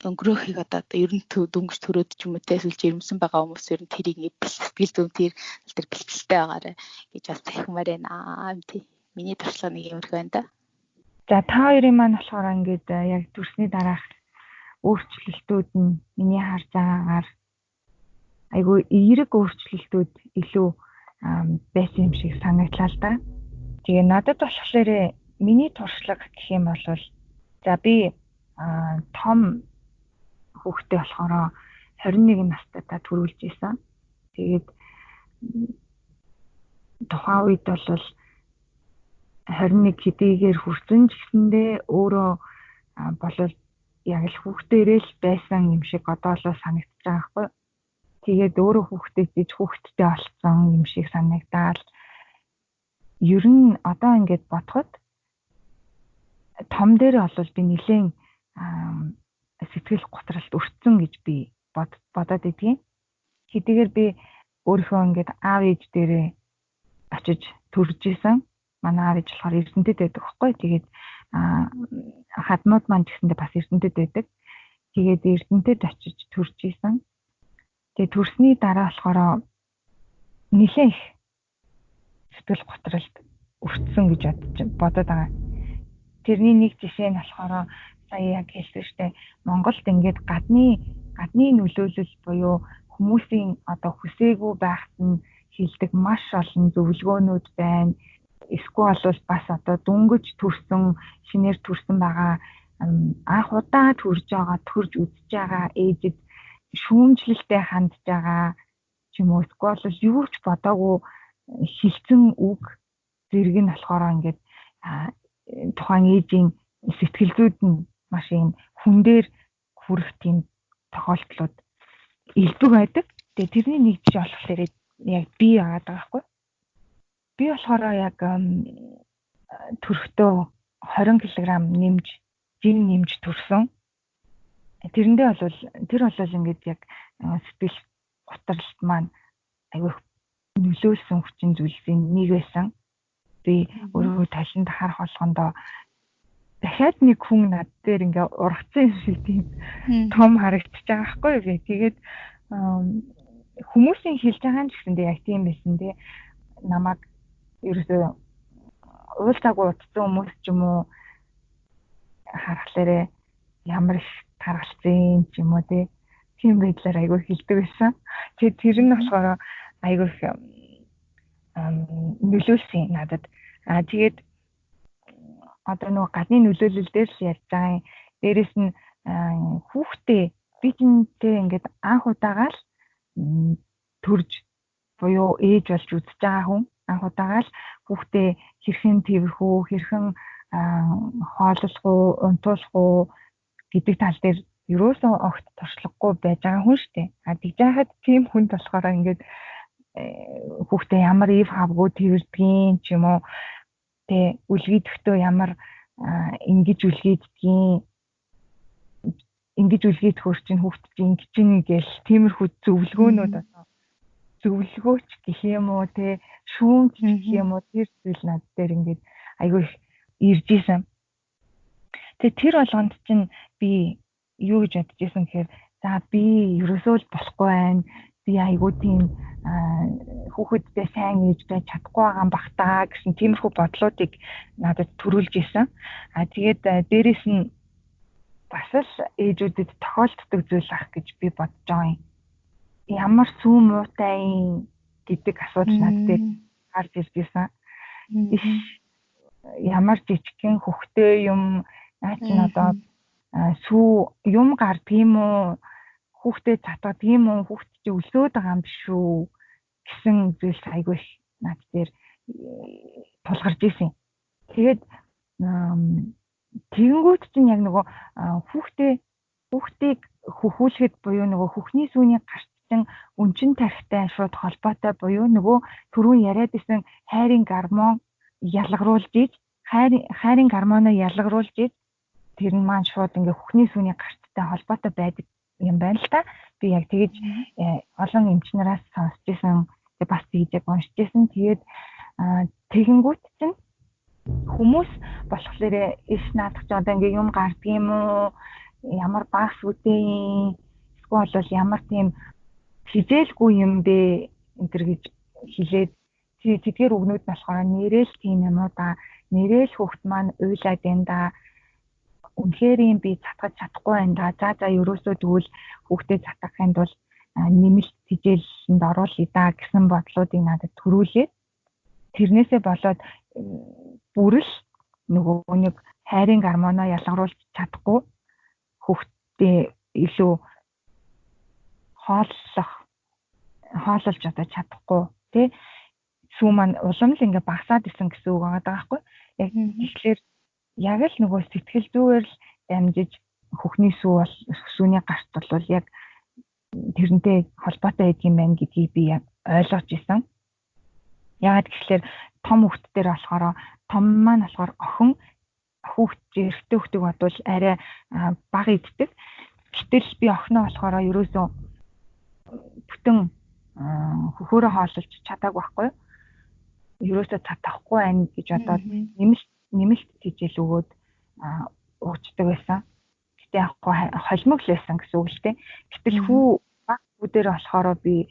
өнгөрөөхийг одоо ер нь дөнгөж төрөөд ч юм уу те, эсвэл жирэмсэн байгаа хүмүүс ер нь тэрийг ингээд сэтгэл зүйн тэр бэлтгэлтэй байгаарэ гэж бас захимаар байна. Тий. Миний туршлага нэг иймэрхүү байна да. За та хоёрын маань болохоор ингээд яг төрсний дараах өөрчлөлтүүд нь миний харж байгаагаар айгүй эерэг өөрчлөлтүүд илүү байсан юм шиг санагдлаа л да. Тэгээ надад болохоор миний туршлага гэх юм бол за би том хүүхдээ болохоор 21 настай та төрүүлж исэн. Тэгээд тухайн үед бол 21 хэдийгээр хүрсэн ч гэсэндээ өөрөө болол яг л хүүхдэрээ л байсан юм шиг одоо л санагдаж байгаа байхгүй. Тэгээд өөрөө хүүхдээ зиж хүүхэдтэй болсон юм шиг санагдаал. Ер нь одоо ингээд бодоход том дээр бол би нэлээд сэтгэл готролд өртсөн гэж би бодоод идэгин. Хэдийгээр би өөрийнхөө ингээд аав ээж дээрээ очиж төрж исэн. Манай аав ээж болохоор Эрдэнэтэд байдаг байхгүй. Тэгээд хаднууд маань ч гэсэндээ бас Эрдэнэтэд байдаг. Тэгээд Эрдэнэтэд очиж төрж исэн. Тэгээд төрсний дараа болохоор нэлээд их сэтгэл готролд өртсөн гэж бодоод байгаа. Тэрний нэг жишээ нь болохоор сая яг хэлсэн штэ, Монголд ингээд гадны нөлөөлөл буюу хүмүүсийн одоо хүсээгүй байхад нь хэлдэг маш олон зөвлөгөөнүүд байна. Эсвэл бол бас одоо дөнгөж төрсөн, шинээр төрсөн байгаа анх удаа төрж байгаа, төрж үзэж байгаа ээжид шүүмжлэлтэй хандж байгаа ч юм уу, эсвэл бол юу ч бодоогүй хэлсэн үг зэрэг нь болохоор ингээд тухайн ээжийн сэтгэл зүйд нь маш юм хүн дээр хүрэх тийм тохиолдлууд элбэг байдаг. Тэгээ тэрний нэг жишээ болохоор яг би яагаад байгаа байхгүй. Би болохоор яг төрөхдөө 20 кг нэмж, жин нэмж төрсөн. Тэрэндээ бол тэр бол ингээд яг сэтгэл готролт маань айгүй нөлөөлсөн хүчин зүйлсийн нэг байсан. Би өөрөө талент харах болгондоо дахиад нэг хүн над дээр ингээ ургацсан юм шиг тийм том харагдчихж байгаа байхгүй юу. Тэгээд хүмүүсийн хэлж байгаа нь ч гэсэндээ яг тийм байсан тий. Намайг ерөөсөө уулзаагүй утсан хүмүүс ч юм уу харахлаарэ ямар их таргалцсан ч юм уу тий. Тийм байдлаар айгүй хэлдэг байсан. Тэгээд тэр нь болохоор айгүй их нөлөөлсөн надад. Аа тэгээд одоо нөгөө гадны нөлөөлөл дээр л ярьж байгаа юм. Дээрээс нь хүүхдээ би чинтэй ингээд анх удаага л төрж буюу ээж болж үзэж байгаа хүн анх удаага л хүүхдээ хэрхэн тэрвэрх үү, хэрхэн хооллох уу, унтуулах уу гэдэг тал дээр ерөөсөө огт туршлагагүй байж байгаа хүн шүү дээ. А тэгж яхад тийм хүнд болохоор ингээд хүүхдээ ямар ив хавгүй тэрвэрдгийн ч юм уу тэ үлгийдэхдээ ямар ингэж үлгийддгийн ингэж үлгийдэхөр чинь хүүхд чинь ингэж ийн гээл тиймэрхүү зөвлөгөөнүүд одоо Зөвлөгөөч гэх юм уу те, шүүмж гэх юм уу, тэр зүйл над дээр ингээд айгүй их ирж исэн. Тэгээ тэр болгонд чинь би юу гэж бодож исэн гэхээр за би ерөөсөө л болохгүй байна. Би айгүй тийм хүүхэдтэй сайн ээж байж чадахгүй байгаа юм бах та гэсэн тиймэрхүү бодлуудыг надад төрүүлж исэн. А тэгээд дээрэс нь бас л ээжүүдэд тохиолддог зүйл ах гэж би бодож байгаа юм. Ямар сүү муутай юм гэдэг асуудал над дээр гарч ирж исэн. Иш ямар жижигхэн хөхтэй юм наа чинь одоо сүү юм гардг юм уу, хүүхдээ татдаг юм уу, хүүхд чи өлсөөд байгаа юм биш үү гэсэн зүйлс айгүй их над дээр тулгарч исэн. Тэгээд тэгэнгүүт чинь яг нөгөө хүүхдийг хөхүүлэхэд буюу нөгөө хөхний сүүний гарт чинь өнчин тархитай шууд холбоотой буюу нөгөө түрүүн яриад исэн хайрын гормон ялгаруулж иж, хайрын гормоноо ялгаруулж иж тэр нь маань шууд ингээ хөхний сүүний гарттай холбоотой байдаг юм байна л та. Би яг тэгэж олон эмч нараас сонсч исэн, бас тэгж яг уншиж исэн. Тэгээд тэгэнгүүт чинь хүмүүс болохоор иш наадах ч одоо ингээ юм гардг юм уу, ямар баг сүдээ юм, эсвэл бол ямар тийм хизээлгүй юм бэ энэ төр гэж хэлээд тэдгээр үгнүүд нь болохоор нэрэл тийм юм уу да, нэрэл хүүхд маань уйлаад байна да, үнэхээр юм би татгаж чадахгүй байна да, за за ерөөсөө тэгвэл хүүхдээ татгахын тулд нэмэлт хичээлэнд оруулъя да гэсэн бодлуудыг надад төрүүлээд тэрнээсээ болоод бүрэл нөгөө нэг хайрын гормоноо ялгаруулж чадахгүй хүүхдээ илүү хооллож одоо чадахгүй тий сүү маань улам л ингээ багасаад исэн гэсэн үг байгаа байхгүй. Яг тэгэхээр яг л нөгөө сэтгэл зүгээр л дамжиж хөхний сүү бол сүүний гарт бол яг тэрнтэй холбоотой байдаг юм байна гэдгийг би яг ойлгож исэн. Яагаад гэвэл том хүүхд дээр болохоор том маань болохоор охин хүүхд эрэгтэй хүүхдийг бодвол арай бага иддэг. Гэтэл би охиноо болохоор ерөөсөө бүтэн хөхөөрөө хооллож чадаагүй байхгүй юу? Ерөөсөө татахгүй байна гэж бодоод нэмэлт хичээл өгөөд уучдаг байсан. Гэтэ яг холимог л байсан гэсэн үг л дээ. Гэтэл хүү баг хүү дээр болохоор би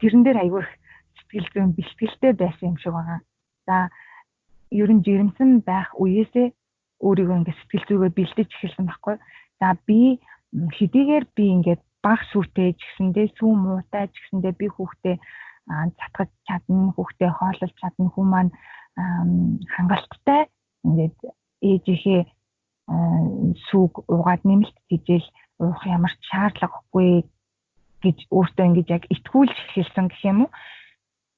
тэрэн дээр айгүй их сэтгэл зүйн бэлтгэлтэй байсан юм шиг байгаа. За ер нь жирэмсэн байх үеэсээ өөрийгөө ингээд сэтгэл зүйгээ бэлдэж эхэлсэн байхгүй. За би хэдийгээр би ингээд баг сүртэй ч гэсэндээ сүү муутай ч гэсэндээ би хүүхдээ татгаж чадна, хүүхдээ хооллож чадна, хүү маань хангалттай ингээд ээжийнхээ сүг уугаад нэмэлт хичээл уух ямар ч шаардлагагүй гэж өөртөө ингэж яг итгүүлж эхэлсэн гэх юм уу.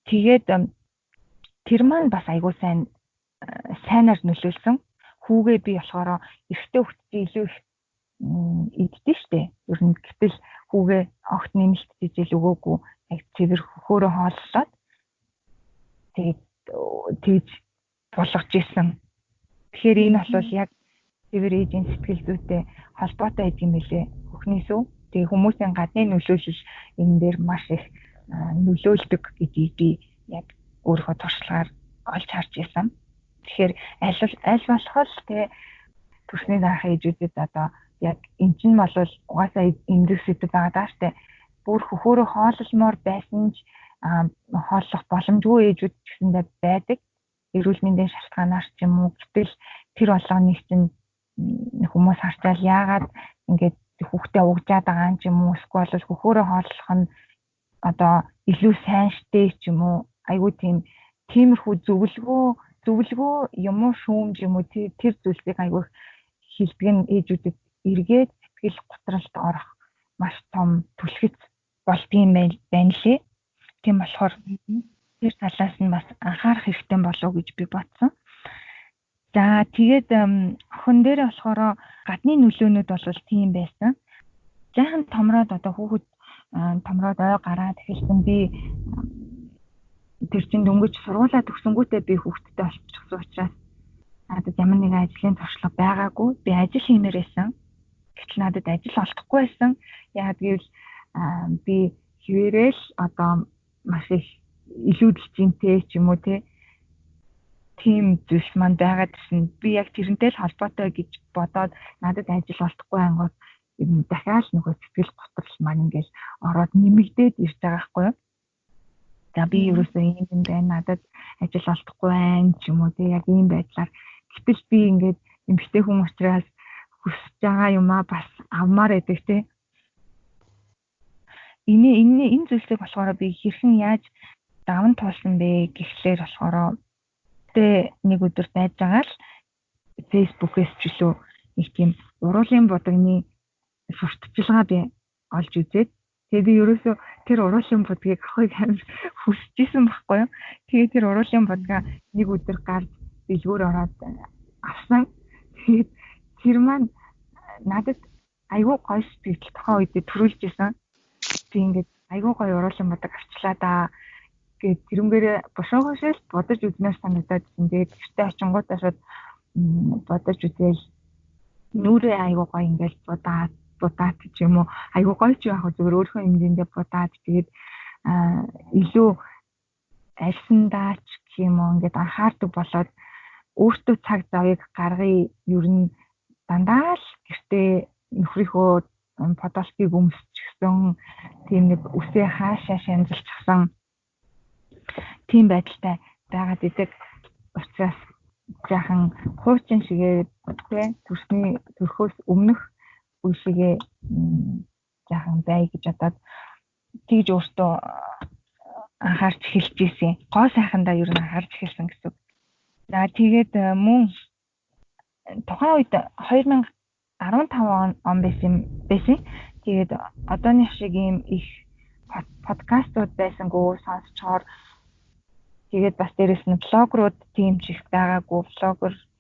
Тэгээд тэр маань бас айгүй сайн сайнаар нөлөөлсөн. Хүүгээ би болохоор эрэгтэй хүүхдээ илүү их иддэн штэ. Ер нь гэтэл хүүгээ огт нэмэлт хичээл өгөөгүй яг цэвэр хөхөөрөө хооллоод тэгээд тэгж болгож исэн. Тэгэхээр энэ бол яг цэвэр ээжийн сэтгэл зүйтэй холбоотой байдаг юм билээ. Хөхний сүү. Тэгээ хүмүүсийн гадны нөлөөлөл энэ дээр маш их нөлөөлдөг гэдгийг би яг өөрийнхөө туршлагаар олж харж исэн. Тэгэхээр аль болох л тэ төрсний дараах ээжүүдэд одоо яг эн чинь бол угаасаа эмзэг сэдв байгаа даа штэ. Бүр хөхөөрөө хооллмоор байсан ч хооллох боломжгүй ээжүүд ч гэсэндээ байдаг. Эрүүл мэндийн шалтгаанаар ч юм уу. Гэтэл тэр болгоныг чинь хүмүүс харчаал яагаад ингээд хүүхдээ угжаад байгаа юм ч юм уу, эсвэл бол хөхөөрөө хооллох нь одоо илүү сайн штэ ч юм уу. Айгүй тийм тиймэрхүү зөвлөгөө юм уу, шүүмж юм уу тэр зүйлсийг айгүй хилдэг нь ээжүүдэд эргээд сэтгэл готролд орох маш том түлхэц болдгийм байна лээ. Тийм болохоор тэр талаас нь бас анхаарах хэрэгтэй болов уу гэж би бодсон. За тэгээд охин дээр болохоор гадны нөлөөнүүд бол тийм байсан. Жаахан томроод одоо хүүхэд томроод ой гараад эхэлсэн, би тэр чинь дөнгөж сургуулаа төгсөнгүүтээ би хүүхэдтэй болчихсон учраас надад ямар нэгэн ажлын туршлага байгаагүй. Би ажил хиймээр байсан. Гэтэл надад ажил олдохгүй байсан. Яагаад гэвэл би хിവэрэл одоо маш их илүүдэлжинтэй ч юм уу те тийм зүйл маань байгаад ирсэн. Би яг тэрнтэй л холбоотой гэж бодоод надад ажил олдохгүй ангууд дахиад нөгөө сэтгэл готрол маань ингээл ороод нэмэгдээд ирж байгаа байхгүй юу? За би ерөөсөө ийм юм байна, надад ажил олдохгүй байна ч юм уу те яг ийм байдлаар. Гэтэл би ингээд эмэгтэй хүн учраас хүсэж байгаа юмаа бас авмаар байдаг те. Энэ зүйлсийг болохоор би хэрхэн яаж даван туулсан бэ гэхлээр болохоор тэ нэг өдөр байж байгаа л Facebook-ээс ч илүү нэг тийм уруулын будагны сурталчилгаа би олж үзээд тэгээ би ерөөсөө тэр уруулын будгийг авахыг амар хүсэж исэн байхгүй юу. Тэгээ тэр уруулын будгаа нэг өдөр гарч дэлгүүр ороод авсан. Тэгээд тэр маань надад айгүй гоё сэтгэл тухайн үед төрүүлж исэн. Би ингээд айгүй гоё уруулын будаг авчлаа да гээд тэрнгээрээ бушуу хошил бодож үзнээр санагдаад ирсэн. Тэгээд гэртээ очингуудаа шууд бодож үзээл нүрээ айгүй гоё ингээд будаад ч юм уу айгүй гоё ч яах вэ зүгээр өөрийнхөө хэмжээндээ будаад тэгээд илүү альсандаа ч гэх юм уу ингээд анхаардаг болоод өөртөө цаг завыг гаргая. Ер нь дандаа л гэртээ нөхрийнхөө подолкийг өмсчихсэн, тийм нэг үсээ хаашаа шанзалчихсан тийм байдалтай байгаад идэг учраас жаахан хуучин шигээ тэ төрсний төрхөөс өмнөх үе шигээ жаахан бай гэж бодоод тэгж өөртөө анхаарч эхэлж ирсэн. Гоо сайхандаа ер нь анхаарч эхэлсэн гэсэн. За тэгээд мөн тухайн үед 2015 он байсан. Тэгээд одооны шиг ийм их подкастууд байсангүй сонсчоор тэгээд бас дээрэс нь блогерууд тийм ч их байгаагүй.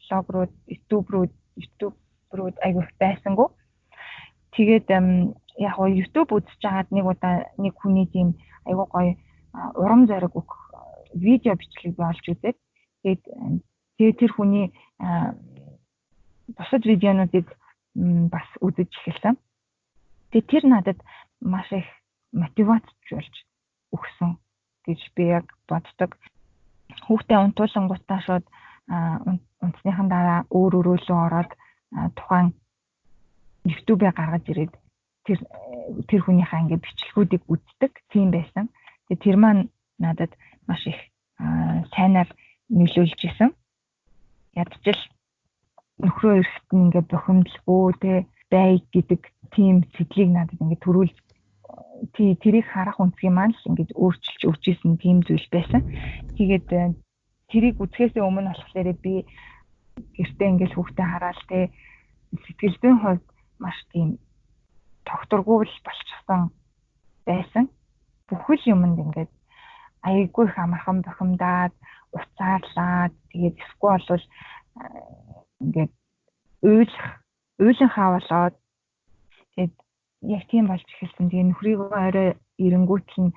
Блогерууд, ютуберүүд айгүй их байсангүй. Тэгээд яг гоо YouTube үзэж байгаад нэг удаа нэг хүний тийм айгүй гоё урам зориг өгөх видео бичлэг би олж үзээд тэгээд тэр хүний бусад видеонуудыг бас үзэж эхэлсэн. Тэгээд тэр надад маш их мотивац болж өгсөн гэж би яг боддог. Хүүхдээ унтуулангуудаа шууд унтсныхан дараа өөр өрөөлөө ороод тухайн YouTube-ээ гаргаж ирээд тэр хүнийхээ ингээд бичлэгүүдийг үздэг тийм байсан. Тэгээд тэр маань надад маш их сайнаар нөлөөлж исэн. Ядчил нөхрөө эрэхт нь ингээд бухимдалгүй те бай гэдэг тийм сэтлийг надад ингээд төрүүлж тэрийг харах үнцгийн маань л ингээд өөрчилж өгч исэн тийм зүйл байсан. Тэгээд тэрийг үзэхээс өмнө болохоор би гэртээ ингээд хүүхдээ хараал те сэтгэл зүйн хувьд маш тийм тогтворгүй л болчихсон байсан. Бүхэл юмд ингээд айгүй их амархан бухимдаад уцаарлаад тэгээд эсвэл бол ингээд уйлан хаавлаад тэгээд яг тийм болж эхэлсэн. Тэгээ нөхрийгөө орой ирэнгүүт нь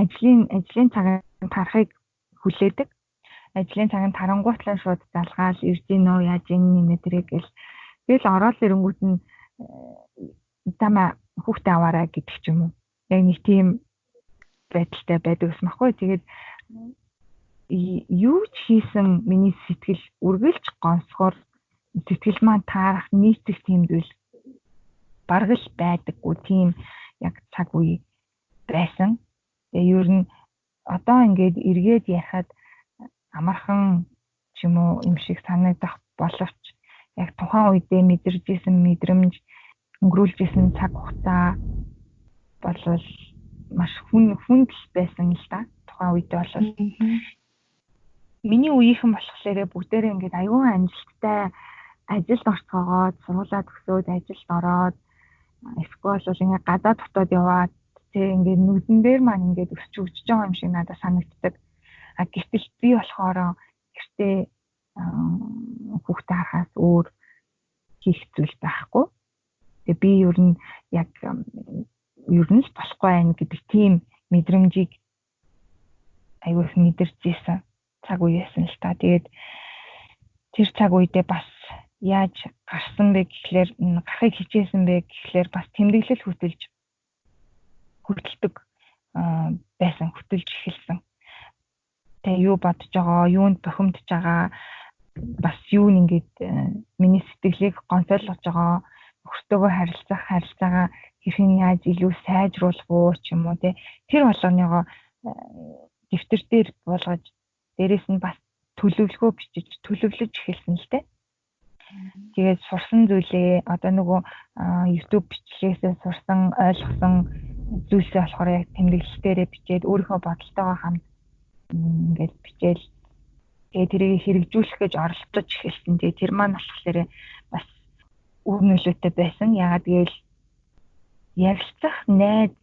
ажлын цагийн тарахыг хүлээдэг. Ажлын цагийн тарангуутлаа шууд залгаал ирж гин үү яаж гин нэ тэрэг гэл. Тэгэл ороод ирэнгүүт нь замаа хүүхдээ аваарай гэдэг ч юм уу. Яг нэг тийм байдалтай байдаг гэсэн баггүй. Тэгээд юу ч хийсэн миний сэтгэл үргэлж гонсгоор сэтгэл маань таарах нийцэх тийм зүйл бараг л байдаггүй тийм яг цаг үе байсан. Тэгээ ер нь одоо ингээд эргээд ярихад амархан ч юм уу юм шиг санагдах боловч яг тухайн үедээ мэдэрч исэн мэдрэмж өнгөрүүлж исэн цаг хугацаа болвол маш хүнд л байсан л да. Тухайн үедээ бол миний үеийнхэн болохоор бүгдээрээ ингээд аюун амжилттай ажилд орцгоогоод сургуулаа төгсөөд ажилд ороод эсвэл бол ингээд гадаа дотоод яваад тэг ингээд нүдэн дээр маань ингээд өсч өгч байгаа юм шиг надад санагддаг. А гэтэл би болохоор гэртээ хүүхдээ харахаас өөр хийх зүйл байхгүй. Тэгээ би ер нь яг ер нь л болохгүй байх гэдэг тийм мэдрэмжийг аюу их мэдэрч исэн цаг үе байсан л та. Тэгээд тэр цаг үедээ бас яаж гарсан бэ гэхлээр гарахыг хичээсэн бэ гэхлээр бас тэмдэглэл хөтөлж хөтэлдэг байсан, хөтөлж эхэлсэн. Тэгээ юу бодож байгаа, юунд бухимдж байгаа, бас юу нэгээд миний сэтгэлийг гонсойлгож байгаа, нөхөртөөгөө харилцах харилцаагаа хэрхэн яаж илүү сайжруулах уу ч юм уу те. Тэр болгоныгоо дэвтэр дээр буулгаж, дээрэс нь бас төлөвлөгөө бичиж, төлөвлөж эхэлсэн л те. Тэгээд сурсан зүйлээ одоо нөгөө YouTube бичлэгээсээ сурсан, ойлгосон зүйлсээ болохоор яг тэмдэглэл дээрээ бичээд өөрийнхөө бодолтойгоо хамт ингээд бичээл тэгээд тэрийг хэрэгжүүлэх гэж оролдож эхэлсэн. Тэгээд тэр маань болохоор бас үр нөлөөтэй байсан. Яагаад гэвэл ярилцах найз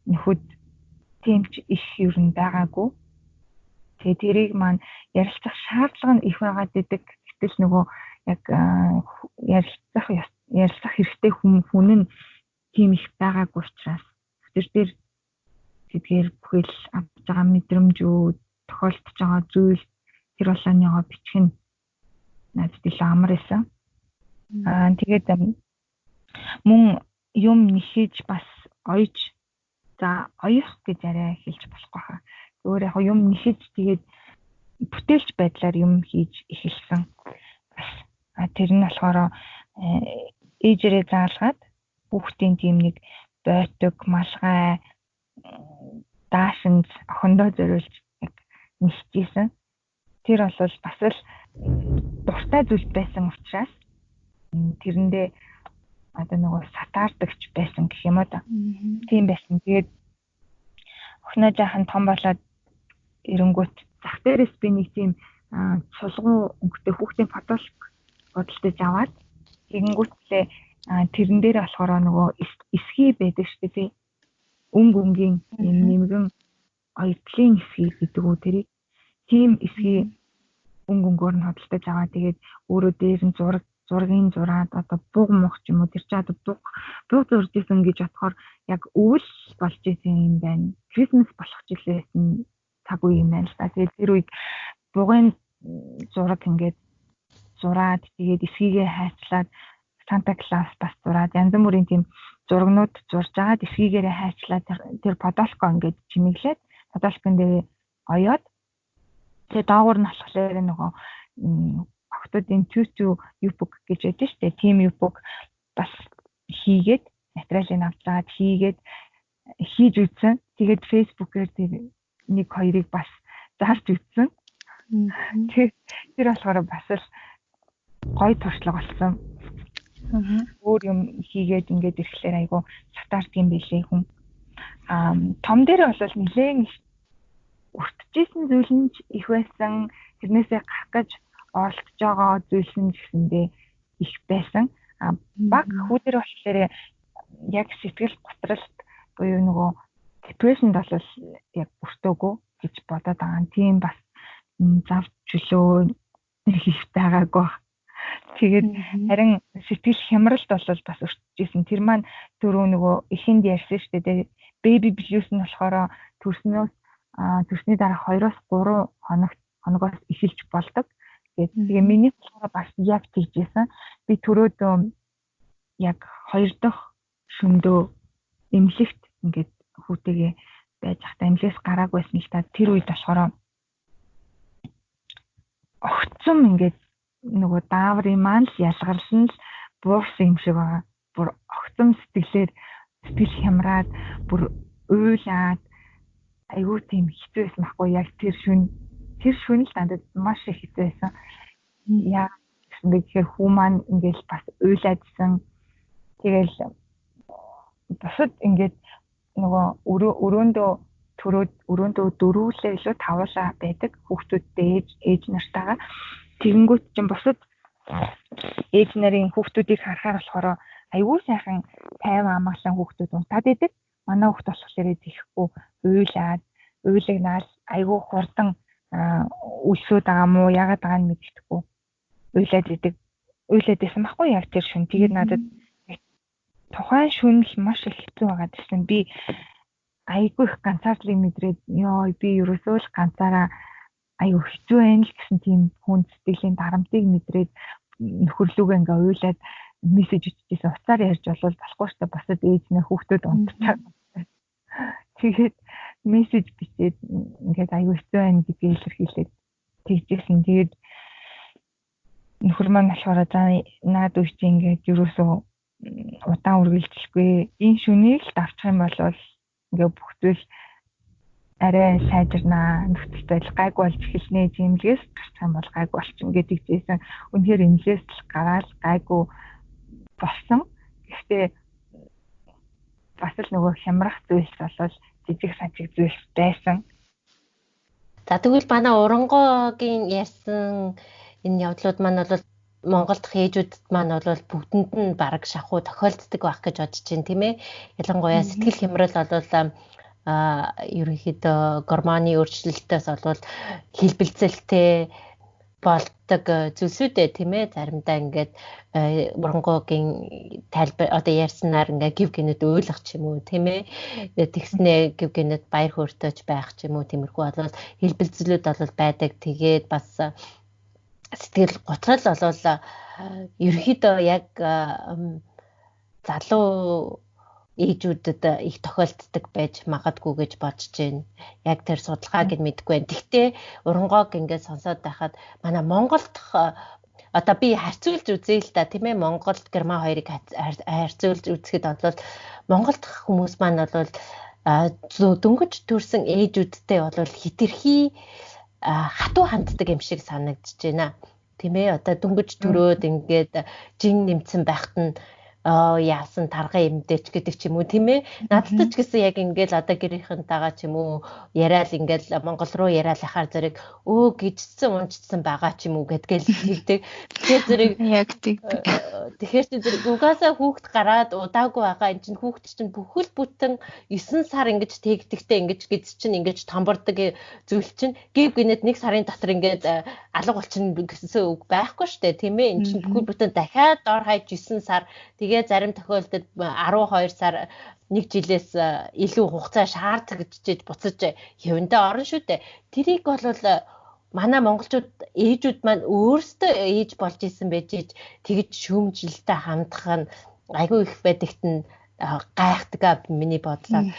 нөхөд тийм ч их ер нь байгаагүй. Тэгээд тэрийг маань ярилцах шаардлага нь их байгаад идэг. Гэтэл нөгөө яг ярилцах хэрэгтэй хүн нь тийм их байгаагүй учраас тэр дээр тэдгээр бүхэл авч байгаа мэдрэмжүүд, тохиолдож байгаа зүйл тэр болооныгоо бичих нь надад илүү амар байсан. Тэгээд мөн юм нэхэж бас оёж, за оёх гэж арай хэлж болохгүй хаа. Өөр яг юм нэхэж тэгээд бүтээлч байдлаар юм хийж эхэлсэн. Бас тэр нь болохоор ээжээрээ заалгаад хүүхдийн тийм нэг бойтог, малгай, даашинз охиндоо зориулж яг нэхжсэн. Тэр бол бас л дуртай зүйл байсан учраас тэрэндээ одоо нөгөө сатаардагч байсан гэх юм уу да. Тийм байсан. Тэгээд охиноо жаахан том болоод эренгүүт зах дээрээс би нэг тийм чулгуу өнгөтэй хүүхдийн фотолог бодолтож аваад тэгэнгүүтлээ тэрэн дээр болохоор нөгөө эсхий байдаг шүү дээ. Өнгө өнгийн юм нэмгэн оёдлын эсхий гэдэг үү тэрийг тийм эсхий өнгө өнгөөр нь хөдөлтөж аваад тэгээд өөрөө дээр нь зургийн зураад одоо буг мух ч юм уу тэр чинь одоо буг зурж исэн гэж бодохоор яг өвөл болж исэн юм байна. Крисмас болох жилээсэн цаг үе юм байна л да. Тэгээд тэр үед бугын зураг ингээд зураад тэгээд эсхийгээ хайцлаад Санта Клаус бас зураад янз бүрийн тийм зургнууд зурж агаад эсхийгээрээ хайцлаад тэр подолко ингээд чимэглээд подолкон дээр оёод тэгээд доогуур нь болохоор нөгөө охтуудын тютю юпук гэж байдаг шүү дээ. Тим юпук бас хийгээд материалыг авч аваад хийгээд хийж үзсэн. Тэгээд фэйсбүүкээр тэр нэг хоёрыг бас зарж үзсэн. Тэр болохоор бас л гоё туршлага болсон. Өөр юм хийгээд ингээд ирэхлээр айгу сатаардаг юм билээ хүн. Том дээр бол нэлээд өртөжсэн зүйл нь их байсан. Тэрнээсээ гарах гэж оролдож байгаа зүйл нь гэсэндээ их байсан. Баг хүүдэр болохоор яг сэтгэл готролт буюу нөгөө депрешнд бол яг өртөөгөө гэж бодоод байгаа. Тийм бас зав чөлөө их байгаагүй. Тэгээд харин сэтгэл хямралд бол бас өртөжсэн. Тэр маань түрүү нөгөө эхэнд ярьсан шүү дээ. Baby blues нь болохоор төрсний дараа 2-3 хоногоос эхэлж болдог. Тэгээ миний болохоор бас яг тэгжсэн. Би төрөөд яг 2 дахь шөндөө эмнэлэгт ингээд хүүтэйгээ байж байхдаа эмнэлгээс гарааг байсан л та. Тэр үед болохоор огцом ингээд нөгөө дааврын маань л ялгарлан л буурсан юм шиг байгаа. Бүр огцом сэтгэлээр сэтгэл хямраад бүр уйлаад айгүй тийм хэцүү байсан байхгүй яг тэр шүн л надад маш их хэцүү байсан. Яа гэсэн бэ гэхээр хүү маань ингээл бас уйлаадсэн. Тэгэл бусад ингээд нөгөө өрөөндөө төрөөд өрөөндөө дөрвөлээ илүү тавуулаа байдаг хүүхдүүдтэй ээж нартайгаа. Тэгэнгүүт чинь бусад ээж нарын хүүхдүүдийг харахаар болохоор айгүй сайхан тайван амгалан хүүхдүүд унтаад идэг. Манай хүүхд болохоор тийхгүй уйлаад уйлагнаал айгүй хурдан үлсүүд байгаа мó яагаад байгаа нь мэддэхгүй уйлаад идэг. Уйлаад байсан байхгүй яг тэр шүн. Тэгээд надад тухайн шүн л маш их хэцүү байгаад байсан. Би айгүй их ганцаардлыг мэдрээд ёо би ерөөсөө л ганцаараа айгүй хэцүү байна л гэсэн тийм хүн сэтгэлийн дарамтыг мэдрээд нөхөрлүүгээ ингээ уйлаад мессеж биччихсэн. Уцаар ярьж болвол болохгүй шүү дээ. Бусад ээж нэр хүүхдүүд унтчихаа. Тэгээд Мессеж бичээд ингээд аюу хэцүү байна гэдгийг илэрхийлээд тэгжсэн. Тэгээд нөхөр маань болохоор за наад үе чи ингээд юусоо удаан үргэлжлэхгүй. Энэ шүнийг л давчих юм бол ингээд бүх зүйл арай сайжирнаа, нөхцөл байдал гайгүй болж эхэлнэ, жимлэгээс гарчих юм бол гайгүй болчихно гэдэг жийсэн. Үнэхээр эмнэлээс л гараад гайгүй болсон. Гэхдээ бас л нөгөө хямрах зүйлс болол жижиг сажиг зүйлс байсан. За тэгвэл манай урангоогийн ярьсан энэ явдлууд маань бол Монгол дахь ээжүүдэд маань бол бүгдэнд нь бараг шахуу тохиолддог байх гэж бодож байна, тийм ээ. Ялангуяа сэтгэл хямрал бол ерөнхийдөө гормоны өөрчлөлтөөс болвол хэлбэлзэлтэй болдог зүйлсүүдээ, тийм ээ. Заримдаа ингээд урангуугийн тайлбар одоо ярьсанаар ингээд гів гинэд уйлах ч юм уу, тийм ээ. Тэгснээ гів гинэд баяр хөөртэйч байх ч юм уу, тиймэрхүү бол хэлбэлзлүүд бол байдаг. Тэгээд бас сэтгэл готрол болвол ерөнхийдөө яг залуу ээжүүдэд их тохиолддог байж магадгүй гэж бодож байна. Яг тэр судалгааг нь мэдэхгүй байна. Тэгтээ урангоог ингээд сонсоод байхад манай Монгол дахь одоо би харьцуулж үзье л да, тийм ээ. Монгол Герман хоёрыг харьцуулж үзэхэд бол Монгол дахь хүмүүс маань бол дөнгөж төрсэн ээжүүдтэй бол хитрхи хатуу ханддаг юм шиг санагдаж байна. Тийм ээ. Одоо дөнгөж төрөөд ингээд жин нэмсэн байхад нь яасан тарган эмдээч гэдэг ч юм уу, тийм ээ. Надад ч гэсэн яг ингээл одоо гэрийнхэнтэйгээ ч юм уу яриад ингээл Монгол руу яриад ахаар зэрэг өө гिजсэн унжчихсан байгаа ч юм уу гэдгээл тэгдэг. Тэгэхээр зэрэг яг тэгдэг. Тэгэхээр чи зэрэг угаасаа хүүхд гараад удаагүй байгаа энэ чинь хүүхд чинь бүхэл бүтэн 9 сар ингэж тэгдэхтэй ингэж гиз чинь ингэж томбордог зүйл чинь гів гинэт 1 сарын дотор ингээд алга болчихно гэсэн үг байхгүй штэ, тийм ээ. Энэ чинь бүхэл бүтэн дахиад дор хаяж 9 сар, тэгээ зарим тохиолдолд 12 сар, нэг жилээс илүү хугацаа шаардлагатай буцаж хэвэндээ орно шүү дээ. Тэрийг бол манай монголчууд ээжүүд маань өөрсдөө ээж болж исэн байж тэгж шүүмжлэлтэй хандах нь айгүй их байдагт нь гайхдаг миний бодлоор.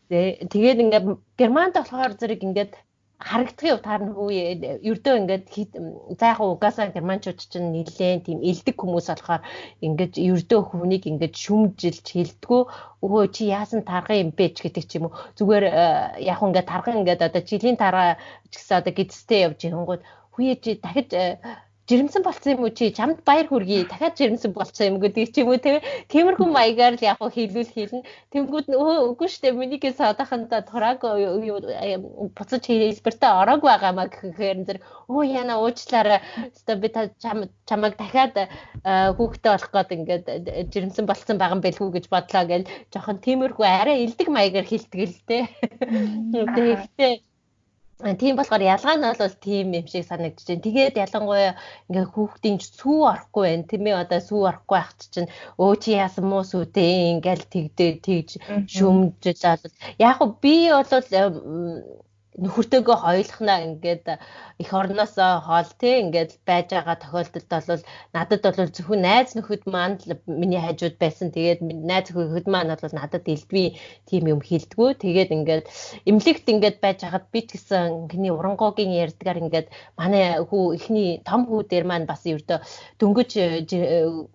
Тэгээд ингээд Германд болохоор зэрэг ингээд харагдахын утгаар нь хүү ердөө ингээд за яг угаасаа германчууд чинь нэлээд тийм элдэг хүмүүс болохоор ингээд ердөө хүнийг ингээд шүмжилж хэлдэггүй, өө чи яасан тарган юм бэ ч гэдэг ч юм уу, зүгээр яг ингээд тарган ингээд одоо жилийн тарга ч гэсэн одоо гидстэй явж ихэнгууд хүүе чи дахиж жирэмсэн болцсон юм уу, чи чамд баяр хүргэе, дахиад жирэмсэн болцсон юм гэдэг ч юм уу, тиймэрхүү маягаар л яг хэлвэл хэлнэ. Тэнгүүд нь үгүй штэ, минийгээс одоохондоо турааг буцаж хэлбэртээ ороог байгаа маа гэхээр зэрэг өө яна уучлаарай, өстой би чамайг дахиад хүүхдээ болох гээд ингээд жирэмсэн болцсон байгаа юм байлгүй гэж бодлоо гэл жоохон тиймэрхүү арай элдэг маягаар хэлдэг л дээ. Тэгэхдээ тийм болохоор ялгаа нь бол тийм юм шиг санагдаж байна. Тэгээд ялангуяа ингээ хүүхдийн сүү орохгүй байна, тийм ээ. Одоо сүү орохгүй байх чинь өө чи яасан муу сүүтэй ингээл тэгдэ тэгж шүмжил. Яг гоо би бол нөхөртөөгөө хоёулахнаа ингээд эх орноосоо хоол тий ингээд байж байгаа тохиолдолд бол надад бол зөвхөн найз нөхөд маань л миний хажууд байсан. Тэгээд найз нөхөд маань бол надад элдвийн тийм юм хэлдэггүй. Тэгээд ингээд эмнэлэгт ингээд байж хахад би ч гэсэн хний урангоогийн ярьдгаар ингээд манай хүү эхний том хүү дээр маань бас ердөө дөнгөж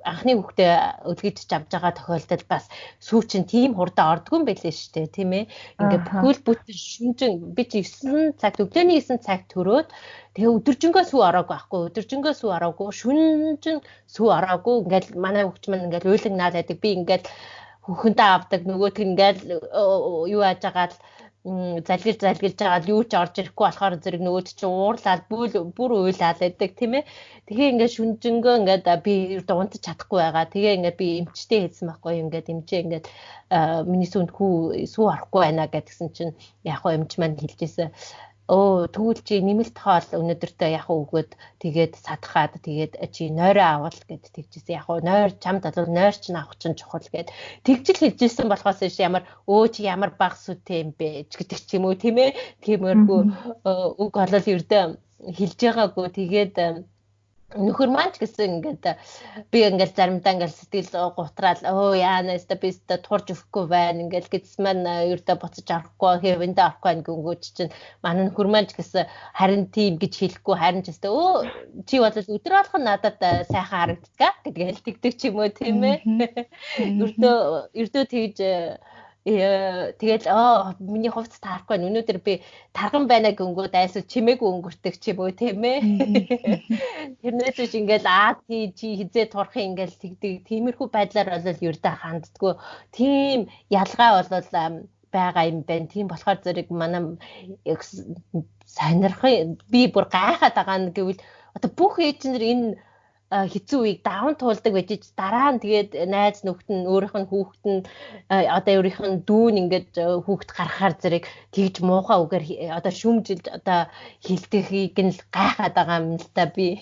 анхны хүүхдээ өлгийж авч байгаа тохиолдолд бас сүү чинь тийм хурдан ордгүй юм байлээ шүү дээ, тийм ээ. Ингээд бүхэл бүтэн шүнжин би чи 9 цаг өглөөний 9 цаг төрөөд тэгээ өдөржингөө сүү ороогүй байхгүй, өдөржингөө сүү ороогүй, шүнжин сүү ороогүй. Ингээл манай хөвч маань ингээл уйлагнаал байдаг, би ингээл хөхөндөө авдаг, нөгөөх нь ингээл юу яаж байгаа л залгиж залгилж байгаа л юу ч орж ирэхгүй болохоор зэрэг нөгөөд чи уурлаад бүр уйлаад байдаг, тийм ээ. Тэгээ ингээд шүнжэнгөө ингээд би ердөө унтаж чадахгүй байгаа. Тэгээ ингээд би эмчтэй хэлсэн байхгүй, ингээд эмчээ ингээд миний сүүнд хүү сүү орохгүй байна гэдгсэн чинь яг хөө эмч маань хэлжсэн. Өө тэгвэл чи нэмэлт хоол өнөөдөртөө яг өгөөд тэгээд садхаад тэгээд чи нойроо авал гэд тэгжсэн. Яг нойр чамд бол нойр чинь авах чинь чухал гэд тэгжил хэлжсэн болохоос иш ямар өө чи ямар баг сүтэй юм бэ гэдэг ч юм уу, тийм ээ. Тиймэрхүү үг болол ердөө хэлж байгаагүй. Тэгээд Нөхөр маань ч гэсэн ингээд би ингээд заримдаа ингээд сэтгэл гутраал өө яана өстө би өстө турж өгөхгүй байна ингээд гэдс маань ердөө буцаж авахгүй хэвэндээ авахгүй гингүүч чинь манай нөхөр маань ч гэсэн харин тийм гэж хэлэхгүй, харин ч өстө өө чи бол өдөр болгон надад сайхан харагддаг гэдгээл тэгдэг ч юм уу, тийм ээ. Ердөө тэгж тэгэл миний хувцас таарахгүй байна. Өнөөдөр би тарган байна гингүүд айсуу чимээгүй өнгөртөг ч юм уу, тийм ээ. Тэрнээс биш ингээл аа тий чи хизээ турах ингээл тэгдэг. Тиймэрхүү байдлаар бол ердөө ханддаггүй. Тийм ялгаа бол байгаа юм байна. Тийм болохоор зэрэг манай сонирхын би бүр гайхаад байгаа нь гэвэл одоо бүх ээж нар энэ хэцүү үеийг даван туулдаг байж дараа нь тэгээд найз нөхд нь өөрийнх нь хүүхэд нь одоо өөрийнх нь дүү нь ингээд хүүхэд гаргахаар зэрэг тэгж муухай үгээр одоо шүмжилж одоо хилдэхийг нь л гайхаад байгаа юм л та би.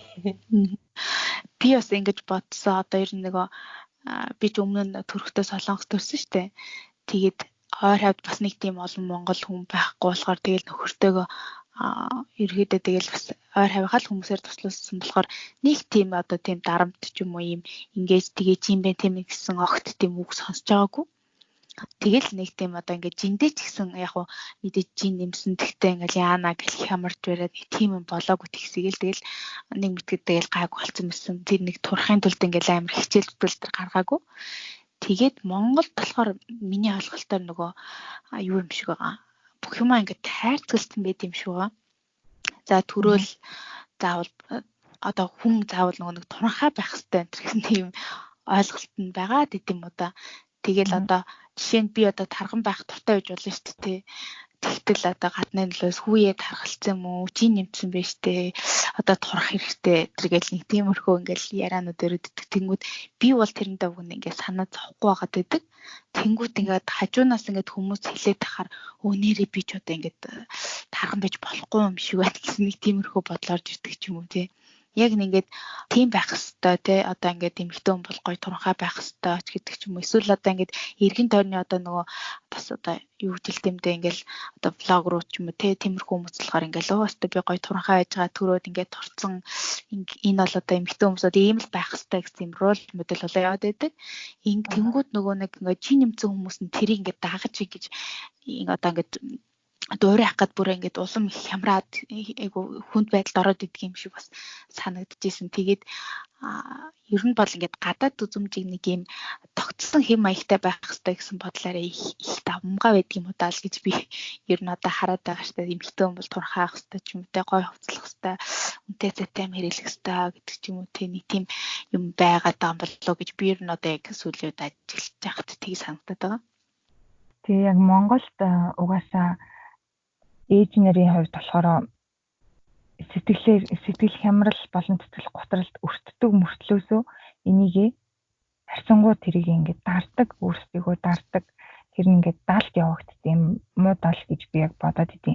Би бас ингэж бодсон. Одоо ер нь нөгөө би ч өмнө нь төрхтөө Солонгос төрсөн шүү дээ. Тэгээд ойр хавьд бас нэг тийм олон монгол хүн байхгүй болохоор тэгэл нөхөртөөгөө ерөөдөө тэгэл бас ойр хавийнхаа л хүмүүсээр туслуулсан болохоор нэг тийм одоо тийм дарамт ч юм уу юм ингэж тэгээ юм бэ тийм гэсэн огт тийм үг сонсож байгаагүй. Тэгэл нэг тийм одоо ингээд жиндээ ч гэсэн яг уу мэдээж жин нэмсэн, тэгтээ ингээл яана гэл хямарч бариад нэг тийм юм болоогүй тэгсгээл тэгэл нэг мэтгэд тэгэл гайг болцсон байсан. Тэр нэг турахын тулд ингээл амар хичээл зүтгэл төр гаргаагүй. Тэгээд Монголд болохоор миний ойлголтоор нөгөө юу юм шиг байгаа. Бүх юмаа ингээд хайрцагладсан байт юм шиг байгаа. За төрөөл заавал одоо хүн заавал нөгөө нэг туранхай байх хэрэгтэй энэ гэсэн тийм ойлголт нь байгаа гэдэм юм уу да. Тэгэл одоо жишээ нь би одоо тарган байх дуртай байж болно шүү дээ. Тэгтэл одоо гадны нөлөөс хүүе таргалцсан юм уу? Чи нэмсэн байж тээ. Одоо турах хэрэгтэй тэргээл нэг тиймэрхүү ингээл ярианууд өрөөддөг. Тэнгүүд би бол тэрэндээ уг нь ингээд санаа зовхгүй байгаад байдаг. Тэнгүүд ингээд хажуунаас ингээд хүмүүс хэлээд тахаар өө нэрээ би ч одоо ингээд тарган байж болохгүй юм шиг байна гэсэн нэг тиймэрхүү бодол орж ирдэг ч юм уу тий. Яг ингээд тийм байх хэвээр тий, одоо ингээд эмэгтэй хүн бол гоё туранхай байх хэвээр ч гэдэг ч юм уу. Эсвэл одоо ингээд эргэн тойрны одоо нөгөө бас одоо юу гэж хэлдэмдэ ингээл одоо блог руу ч юм уу тий, тиймэрхүү хүмүүс болохоор ингээл өө өстө би гоё туранхай байж байгаа төрөөд ингээд турцсан энэ бол одоо эмэгтэй хүмүүсүүд ийм л байх хэвээр гэсэн юм рол модель болоо яваад байдаг. Тэнгүүд нөгөө нэг ингээд чин нэмсэн хүмүүс нь тэрийг ингээд дагаж ингэж одоо ингээд дуурайх гад бүр ингээд улам их хямраад айгу хүнд байдалд ороод идэг юм шиг бас санагдчихсэн. Тэгээд ер нь бол ингээд гадаад үзмжийг нэг юм тогтсон хэм маягтай байх хэрэгтэй гэсэн бодлоороо их их давмгай байдаг юм уу даа л гэж би ер нь одоо хараад байгаа шүү дээ. Эмэгтэй хүн бол турхаа авах хэрэгтэй ч юм уу те, гой хувцлах хэрэгтэй, үнэтэй цайтай юм хэрэглэх хэрэгтэй гэдэг ч юм уу те, нэг тийм юм байгаад байгаа юм болоо гэж би ер нь одоо яг сүүлийн үед ажиллаж байхад тийг санагдаад байгаа. Тэгээ яг Монголд угаасаа ээж нарын хувьд болохоор сэтгэлээр сэтгэл хямрал болон сэтгэл готролд өртдөг мөртлөөсөө энийгээ харьцангуй тэрийг ингээд дарддаг, өөрсдийгөө дарддаг. Тэр нь ингээд далд явагддаг юм муу дал гэж би яг бодоод идэв.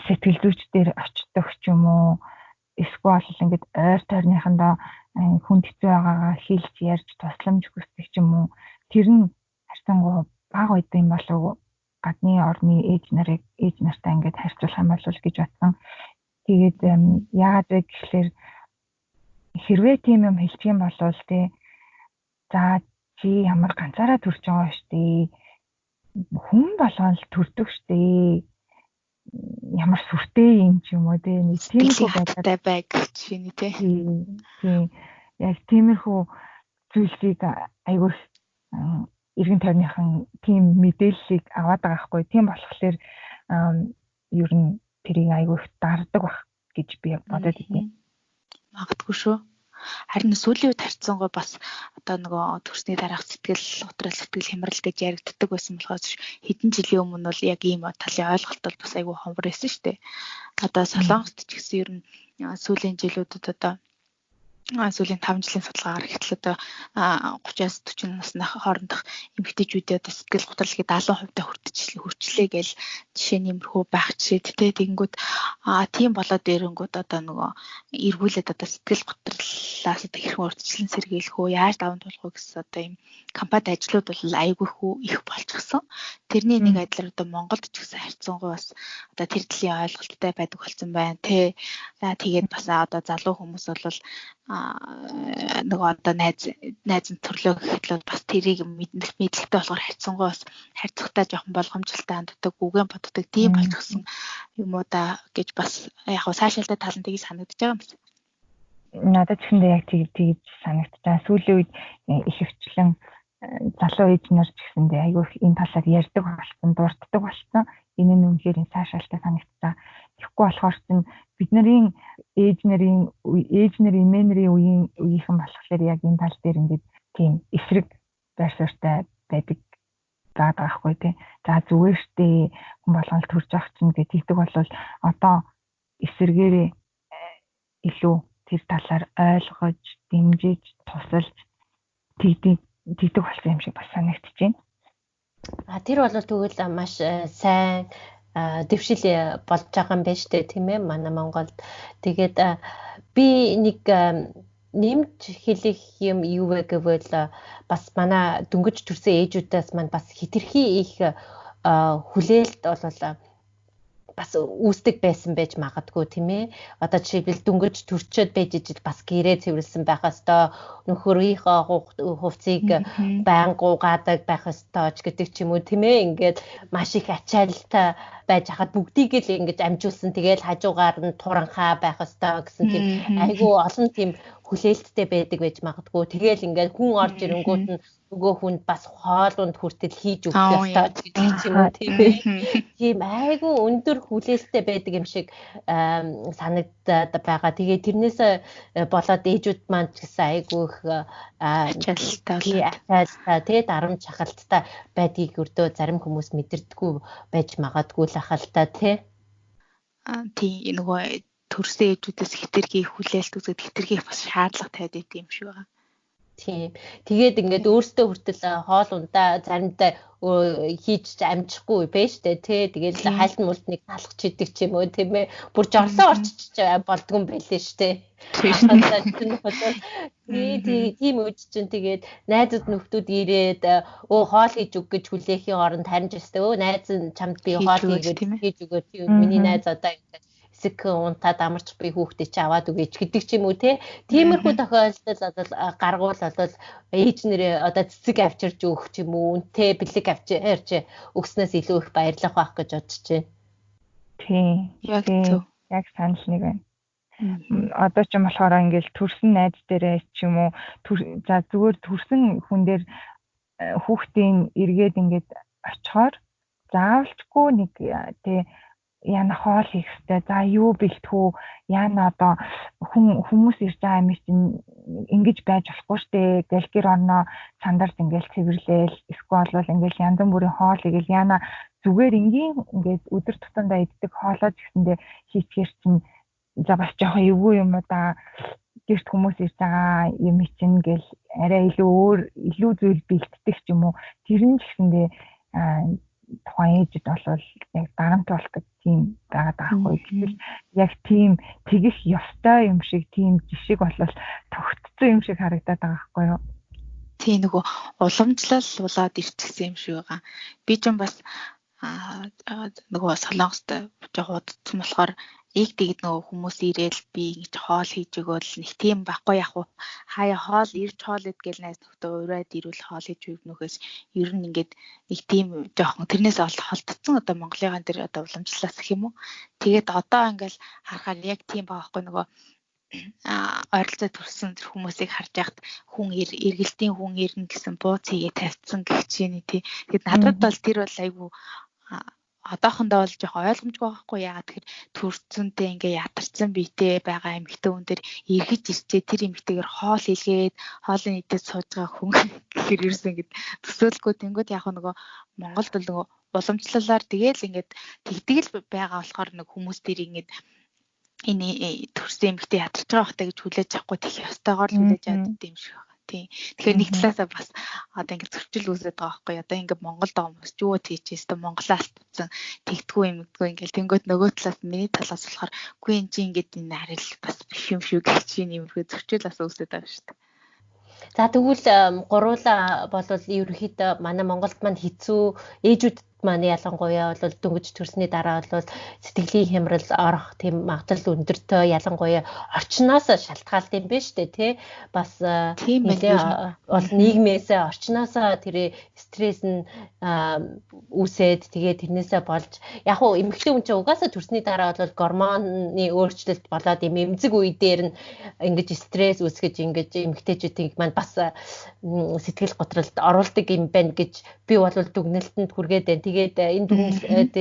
Сэтгэл зүйч дээр очдог ч юм уу, эсвэл ингээд ойр тойрныхандаа хүнд хэцүү байгаагаа хэлж ярьж тусламж хүсдэг ч юм уу. Тэр нь харьцангуй бага байдаг юм болов гадны орны ээж нарыг ээж нартай ингээд харьцуулах юм болов гэж бодсон. Тэгээд яагаад вэ гэхлээр хэрвээ тийм юм хэлчих юм бол тий, за чи ямар ганцаараа төрж байгаа шүү дээ. Хүн болгон л төрдөг шүү дээ. Ямар сүртэй юм ч юм уу тий. Нэг тиймэрхүү байдалтай байг чиний тий. Тийм. Яг тиймэрхүү зүйлсийг айгүй эргэн тойрныхан тийм мэдээллийг аваад байгаа хгүй. Тийм болохоор ер нь тэрийг айгүй их дардаг байх гэж би яг бодод идэв. Магадгүй шүү. Харин сүүлийн үед харьцангуй бас одоо нөгөө төрсний дараах сэтгэл готрол, сэтгэл хямрал гэж яригддаг байсан болохоос хэдэн жилийн өмнө бол яг ийм талын ойлголт бол бас айгүй ховор байсан шүү дээ. Одоо Солонгост ч гэсэн ер нь сүүлийн жилүүдэд одоо сүүлийн 5 жилийн судалгаагаар гэтэл одоо 30-аас 40 насны хоорондох эмэгтэйчүүдийн одоо сэтгэл готрол гээд 70% та хүртчихлээ хөрчлээ гээл жишээ нь иймэрхүү байх жишээ тэ. Тэгэнгүүт Тийм болоод ирэнгүүт одоо нөгөө эргүүлээд одоо сэтгэл готрлаас одоо хэрхэн урьдчилан сэргийлэх үү, яаж даван туулах уу гэсэн одоо ийм компанид ажлууд бол айгүй их болчихсон. Тэрний нэг адилаар одоо Монголд ч гэсэн харьцангуй бас одоо тэр төрлийн ойлголттой байдаг болсон байна тий. За тэгээд бас одоо залуу хүмүүс бол нөгөө одоо найз нь төрлөө гэхэд л бас тэрийг мэдлэгтэй болохоор харьцангуй бас харьцахтаа жоохон болгоомжлолтой ханддаг, үгэн боддог тийм болчихсон юм уу да гэж бас яг хав цаашаалтай тал нь тгий санагдаж байгаа юм байна. Надад ч гэсэндээ яг тэгж санагдаж байгаа. Сүүлийн үед ихэвчлэн залуу ээж нар ч гэсэндээ айгүй их энэ талаар ярьдаг болсон, дурддаг болсон. Энэ нь үнэхээр энэ цаашаалтай санагдсан. Тэгэхгүй болохоор чинь бид нарын ээж нарын эмээ нарын үеийн үеийнхэн болохоор яг энэ тал дээр ингээд тийм эсрэг байр суурьтай байдаг байгаа байхгүй тий. За зүгээр штэ хүн болгон л төрж авах чинь гэж тэгдэг бол одоо эсэргээрээ илүү тэр талаар ойлгож, дэмжиж, тусалж тэгдэг болсон юм шиг бас санагдаж байна. А тэр бол тэгвэл маш сайн дэвшил болж байгаа юм байна шүү дээ, тийм ээ, манай Монголд. Тэгээд би нэг нэмж хэлэх юм юу вэ гэвэл бас манай дөнгөж төрсэн ээжүүдээс маань бас хэтэрхий их хүлээлт бол бас үүсдэг байсан байж магадгүй, тийм ээ. Одоо жишээлбэл дөнгөж төрчөөд байж ижил бас гэрээ цэвэрлсэн байх ёстой, нөхөрийнхөө хувцсыг байнга угаадаг байх ёстой ч гэдэг ч юм уу, тийм ээ. Ингээд маш их ачаалттай байж хахад бүгдийг л ингэж амжуулсан, тэгэл хажуугаар нь туранхаа байх ёстой гэсэн тийм айгүй олон тийм хүлээлттэй байдаг байж магадгүй. Тэгэл ингээд хүн орж ирэнгүүт нь нөгөө хүнд бас хоол унд хүртэл хийж өгөх ёстой гэдэг ч юм уу, тийм ээ. Тийм айгүй өндөр хүлээлттэй байдаг юм шиг санагдаад байгаа. Тэгээ тэрнээс болоод ээжүүд маань ч гэсэн айгүй их ачаалттай, тэгээ дарамт шахалттай байдгийг өрдөө зарим хүмүүс мэдэрдэггүй байж магадгүй л ахalta, тий. Тийм нөгөө төрсөн ээжүүдээс хэтэрхий хүлээлт үзээд хэтэрхий бас шаардлага тавиад идэв юм шиг байгаа. Тийм. Тэгээд ингээд өөртөө хүртэл хоол ундаа заримдаа хийж амжихгүй байж тээ, тий. Тэгээд хайлт мултныг талах чидэг ч юм уу, тийм ээ. Бүр жорлоо орчиж болдгоо юм байлээ штэ. Тийм үед чинь тэгээд найзууд нөхдүүд ирээд өө хоол хийж өг гэж хүлээхийн оронд харин ч өстэй өө найз нь чамд би хоол хийж өгөө, тийм миний найз одоо ингээд хэсэг унтаад амарч би хүүхдээ чи аваад өгөөч гэдэг ч юм уу, те. Тиймэрхүү тохиолдол бол гаргуул бол ээж нэрээ одоо цэцэг авчирч өгөх ч юм уу, үнэтэй бэлэг авчирч өгснөөс илүү их баярлах байх гэж бодож байна. Тийм. Яг зөв. Яг санал нэг байна. Одоо ч юм болохоор ингээл төрсөн найз дээрээ ч юм уу, за зүгээр төрсөн хүн дээр хүүхдийн эргээд ингээд очихоор заавалчгүй нэг тий яна хоол хийх хэрэгтэй. За юу бэлтгэв үү? Яна одоо хүмүүс ирж байгаа юм чинь ингэж байж болохгүй штэ. Гэл гэр орноо сандарч ингээл цэвэрлээл, эсвэл бол ингээл янз бүрийн хоол игээл яна зүгээр энгийн ингээд өдөр тутамдаа иддэг хоолоо ч гэсэндээ хийчихэр чинь за бас жоохон эвгүй юм уу да. Гэрт хүмүүс ирж байгаа юм чинь гэл арай илүү өөр илүү зүйл бэлтдэг ч юм уу. Тэр нь ч гэсэндээ тухайн ээжид бол яг дарамт болдог тийм байгаад байгаа хгүй. Гэтэл яг тийм тэгэх ёстой юм шиг тийм жишг бол тогтцсон юм шиг харагдаад байгаа хгүй юу. Тийм нөгөө уламжлал болоод ирчихсэн юм шиг байгаа. Би ч юм бас нөгөө Солонгост жоох удацсан болохоор ийг тэгэд нөгөө хүмүүс ирээл би ингэж хоол хийж өгөөл нэг тийм байхгүй яг уу хаяа хоол ирж хоол ид гэл найз нөхдөд ураад ирүүл хоол хийж өгнөхөөс ер нь ингээд нэг тийм жоохон тэрнээс холдсон одоо Монголын дээр одоо уламжлалаас гэх юм уу. Тэгээд одоо ингээл харахаар яг тийм байгаа байхгүй нөгөө ойролцоо төрсэн тэр хүмүүсийг харж яхад хүн эргэлтийн хүн ирнэ гэсэн бууц хийгээ тавьчихсан гэх чинь тий. Тэгээд надад бол тэр бол айгүй одоохондоо бол жоохон ойлгомжгүй байгаа хгүй яагаад тэгэхээр төрцөнтэй ингээ ядарсан биетэй байгаа эмэгтэй хүн дээр эргэж ирчээ тэр эмэгтэйгээр хоол хийлгээд хоолын идээд сууж байгаа хүн гэхээр ерөөсөн ингээд төсөөлгүй тэнгүүд яг нөгөө Монголд бол нөгөө уламжлалаар тэгээл ингээд тэгдэг л байгаа болохоор нэг хүмүүс тэр ингээд энэ төрсөн эмэгтэй ядарч байгаа хта гэж хүлээж авахгүй тех ёстойгоор л хүлээж авдаг юм шиг байгаа. Тийм. Тэгэхээр нэг талаасаа бас одоо ингээд зөрчил үүсээд байгаа байхгүй юу? Одоо ингээд Монголд байгаа хүмүүс ч юу тийчээс тэ Монголоо алдсан тэгтгүү юм гэдгүү ингээд тэнгөт нөгөө талаас миний талаас болохоор үгүй эн чинь ингээд энэ арил бас биш юм шүү гэх чинь иймэрхүү зөрчил бас үүсээд байгаа шүү дээ. За тэгвэл гуруула болвол ерөнхийдөө манай Монголд маань хэцүү ээжүүд маань ялангуяа бол дөнгөж төрсний дараа бол сэтгэлийн хямрал орох тийм магадлал өндөртэй, ялангуяа орчноос шалтгаалт юм байна шүү дээ, тий. Бас нэлээ бол нийгмээс, орчноос тэр стресс нь үүсээд, тэгээ тэрнээсээ болж яг хуу эмэгтэй хүн чинь угаасаа төрсний дараа бол гормоны өөрчлөлт болоод юм эмзэг үе дээр нь ингэж стресс үүсгэж, ингэж эмэгтэйчүүдийг маань бас сэтгэл готролд оруулдаг юм байна гэж би бол дүгнэлтэнд хүргээд байна. Тэгээд энэ дүгнэлт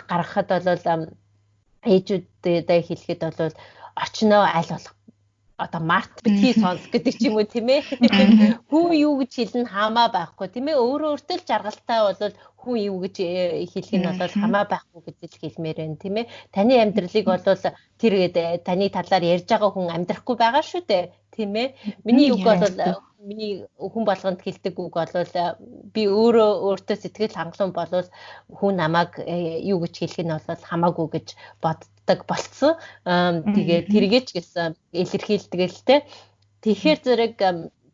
гаргахад бол ээжүүдэд хэлэхэд бол орчноо аль болох одоо март битгий сонс гэдэг ч юм уу, тийм ээ. Хүн юу гэж хэлнэ хамаа байхгүй, тийм ээ. Өөрөө өөртөө л жаргалтай бол хүн юу гэж хэлэх нь бол хамаа байхгүй гэж л хэлмээр байна, тийм ээ. Таны амьдралыг бол тэр таны талаар ярьж байгаа хүн амьдрахгүй байгаа шүү дээ, тийм ээ. Миний үг бол, миний хүн болгонд хэлдэг үг бол би өөрөө өөртөө сэтгэл хангалуун болвол хүн намайг юу гэж хэлэх нь бол хамаагүй гэж боддог болцсон. Тэгээд тэргээ ч гэсэн илэрхийлдэг л те. Тэгэхээр зэрэг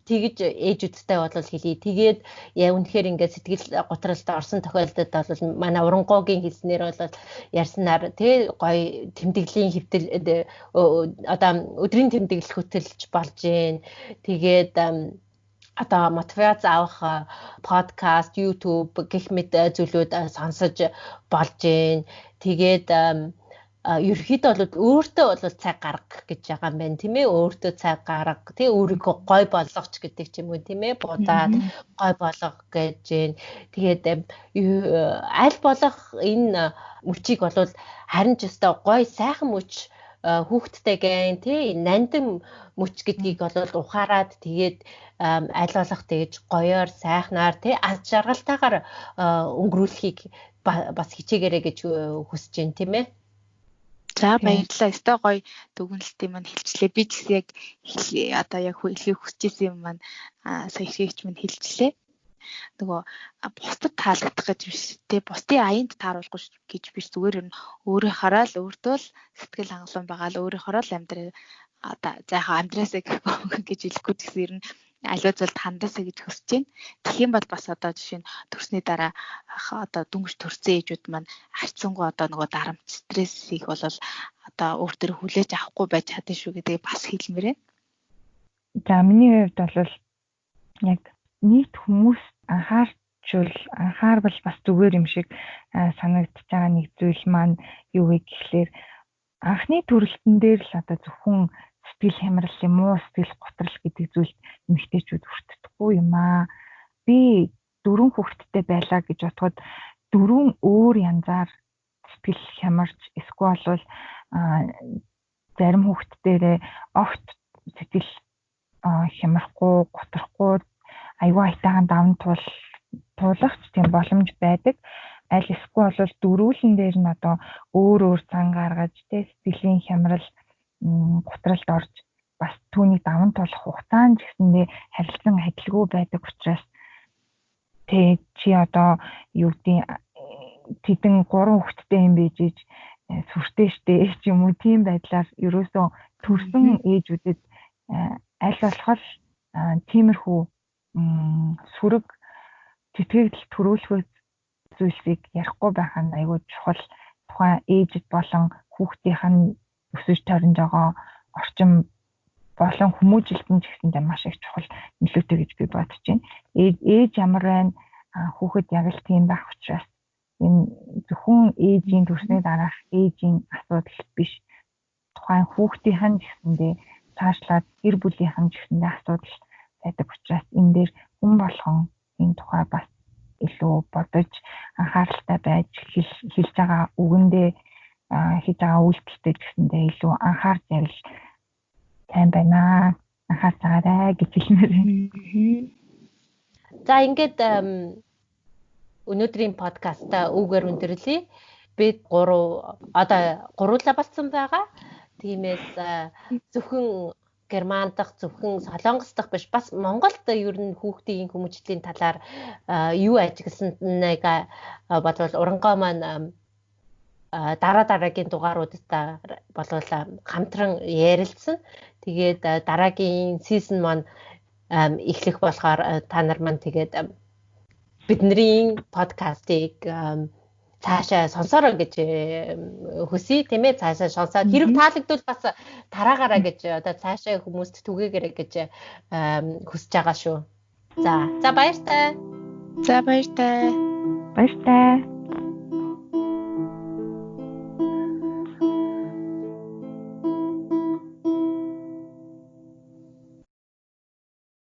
тэгж ээжүүдтэй бол хэлье. Тэгээд яа үнэхээр ингээд сэтгэл готролд орсон тохиолдолд бол манай урангоогийн хэлснээр бол ярьснаар тий гоё тэмдэглэлийн хэвтэл, одоо өдрийн тэмдэглэл хөтөлж болж гин. Тэгээд одоо мотивац авах подкаст, YouTube гэх мэт зүйлүүд сонсож болж гин. Тэгээд ерөөхдөө бол өөртөө бол цаг гаргах гэж байгаа юм байна, тийм ээ. Өөртөө цаг гарга, тий, өөрийгөө гой болгоч гэдэг ч юм уу, тийм ээ, будаад гой болго гэж байна. Тэгээд аль болох энэ мөчийг бол харин ч өстой гой сайхан мөч, хүүхэдтэй гэн тий нандин мөч гэдгийг бол ухаарад, тэгээд аль болох тэгж гоёор сайхнаар тий аз жаргалтайгаар өнгөрүүлэхийг бас хичээгээрэй гэж хүсэж байна, тийм ээ. За, баярлалаа. Өстой гоё дүгнэлтийн маань хэлчлээ. Би ч гэсэн яг одоо яг хэлхийг хүсэж исэн юм маань сая хэрэгч минь хэлчлээ. Нөгөө бусдад таалагдах гэж биш те, бусдын аянд тааруулахгүй гэж биш, зүгээр нь өөрийнхоороо л өөртөө л сэтгэл хангалуун байгаа л өөрийнхоороо л амьдраа, одоо за яг амьдраасаа гэж хэлэхгүй ч гэсэн ер нь аливаа зүйлд хандаасаа гэж хүсэж байна. Тэгэх юм бол бас одоо жишээ нь төрсний дараа одоо дөнгөж төрсэн ээжүүд маань харьцангуй одоо нөгөө дарамт стрессийг бол одоо өөр төр хүлээж авахгүй байж чадна шүү гэдгийг бас хэлмээр байна. За, миний хувьд бол яг нийт хүмүүс анхаарчвал анхаарвал бас зүгээр юм шиг санагдаж байгаа нэг зүйл маань юу вэ гэхлээр анхны төрөлтөн дээр л одоо зөвхөн сэтгэл хямрал юм уу, сэтгэл готрол гэдэг зүйлд эмэгтэйчүүд өртөхгүй юм аа. Би дөрвөн хүүхэдтэй байлаа гэж бодоход дөрвөн өөр янзаар сэтгэл хямарч, эсвэл бол зарим хүүхэд дээрээ огт сэтгэл хямрахгүй, готрахгүй, аюу айтайхан даван туулах ч тийм боломж байдаг. Аль эсвэл бол дөрүүлэн дээр нь одоо өөр өөр зан гаргаж тэ сэтгэлийн хямрал, гутралд орж бас түүнийг даван туулах хугацаа нь ч гэсэндээ харилцан адилгүй байдаг учраас тэ чи одоо юу гэдгийг тэдэн гурван хүүхэдтэй юм байж иж сүртэй штэ ч юм уу, тийм байдлаар ерөөсөө төрсөн ээжүүдэд аль болох тиймэрхүү сөрөг сэтгэгдэл төрүүлэх зүйлсийг ярихгүй байх нь айгүй чухал. Тухайн ээжид болон хүүхдийнх нь өсөж тойрон байгаа орчин болон хүмүүжилт нь ч гэсэндээ маш их чухал нөлөөтэй гэж би бодож байна. Ээж ямар байна, хүүхэд яг л тийм байх учраас энэ зөвхөн ээжийн төрсний дараах ээжийн асуудал биш. Тухайн хүүхдийнх нь ч гэсэндээ цаашлаад гэр бүлийнх нь ч гэсэндээ асуудал байдаг учраас энэ дээр хүн болгон энэ тухай бас илүү бодож, анхааралтай байж, хэлж байгаа үгэндээ, хийж байгаа үйлдэлтэй ч гэсэндээ илүү анхаарч ярил сайн байна. Анхаарч байгаарай гэж хэлмээр байна. За, ингээд өнөөдрийн подкастаа үүгээр өндөрлөе. Бид гурав одоо гуруула болсон байгаа. Тиймээс зөвхөн Герман дахь, зөвхөн Солонгос дахь биш, бас Монголд ер нь хүүхдийн хүмүүжлийн талаар юу ажигласан нэг болвол урангоо маань дараа дараагийн дугааруудад болвол хамтран ярилцсан. Тэгээд дараагийн season маань эхлэх болохоор та нар маань тэгээд бидний подкастыг цаашаа сонсоорой гэж хүсье, тийм ээ, цаашаа сонсоод хэрэг таалагдвал бас тараагаарай гэж, одоо цаашаа хүмүүст түгээгээрэй гэж хүсэж байгаа шүү. За, за, баяртай. За, баяртай. Баяртай.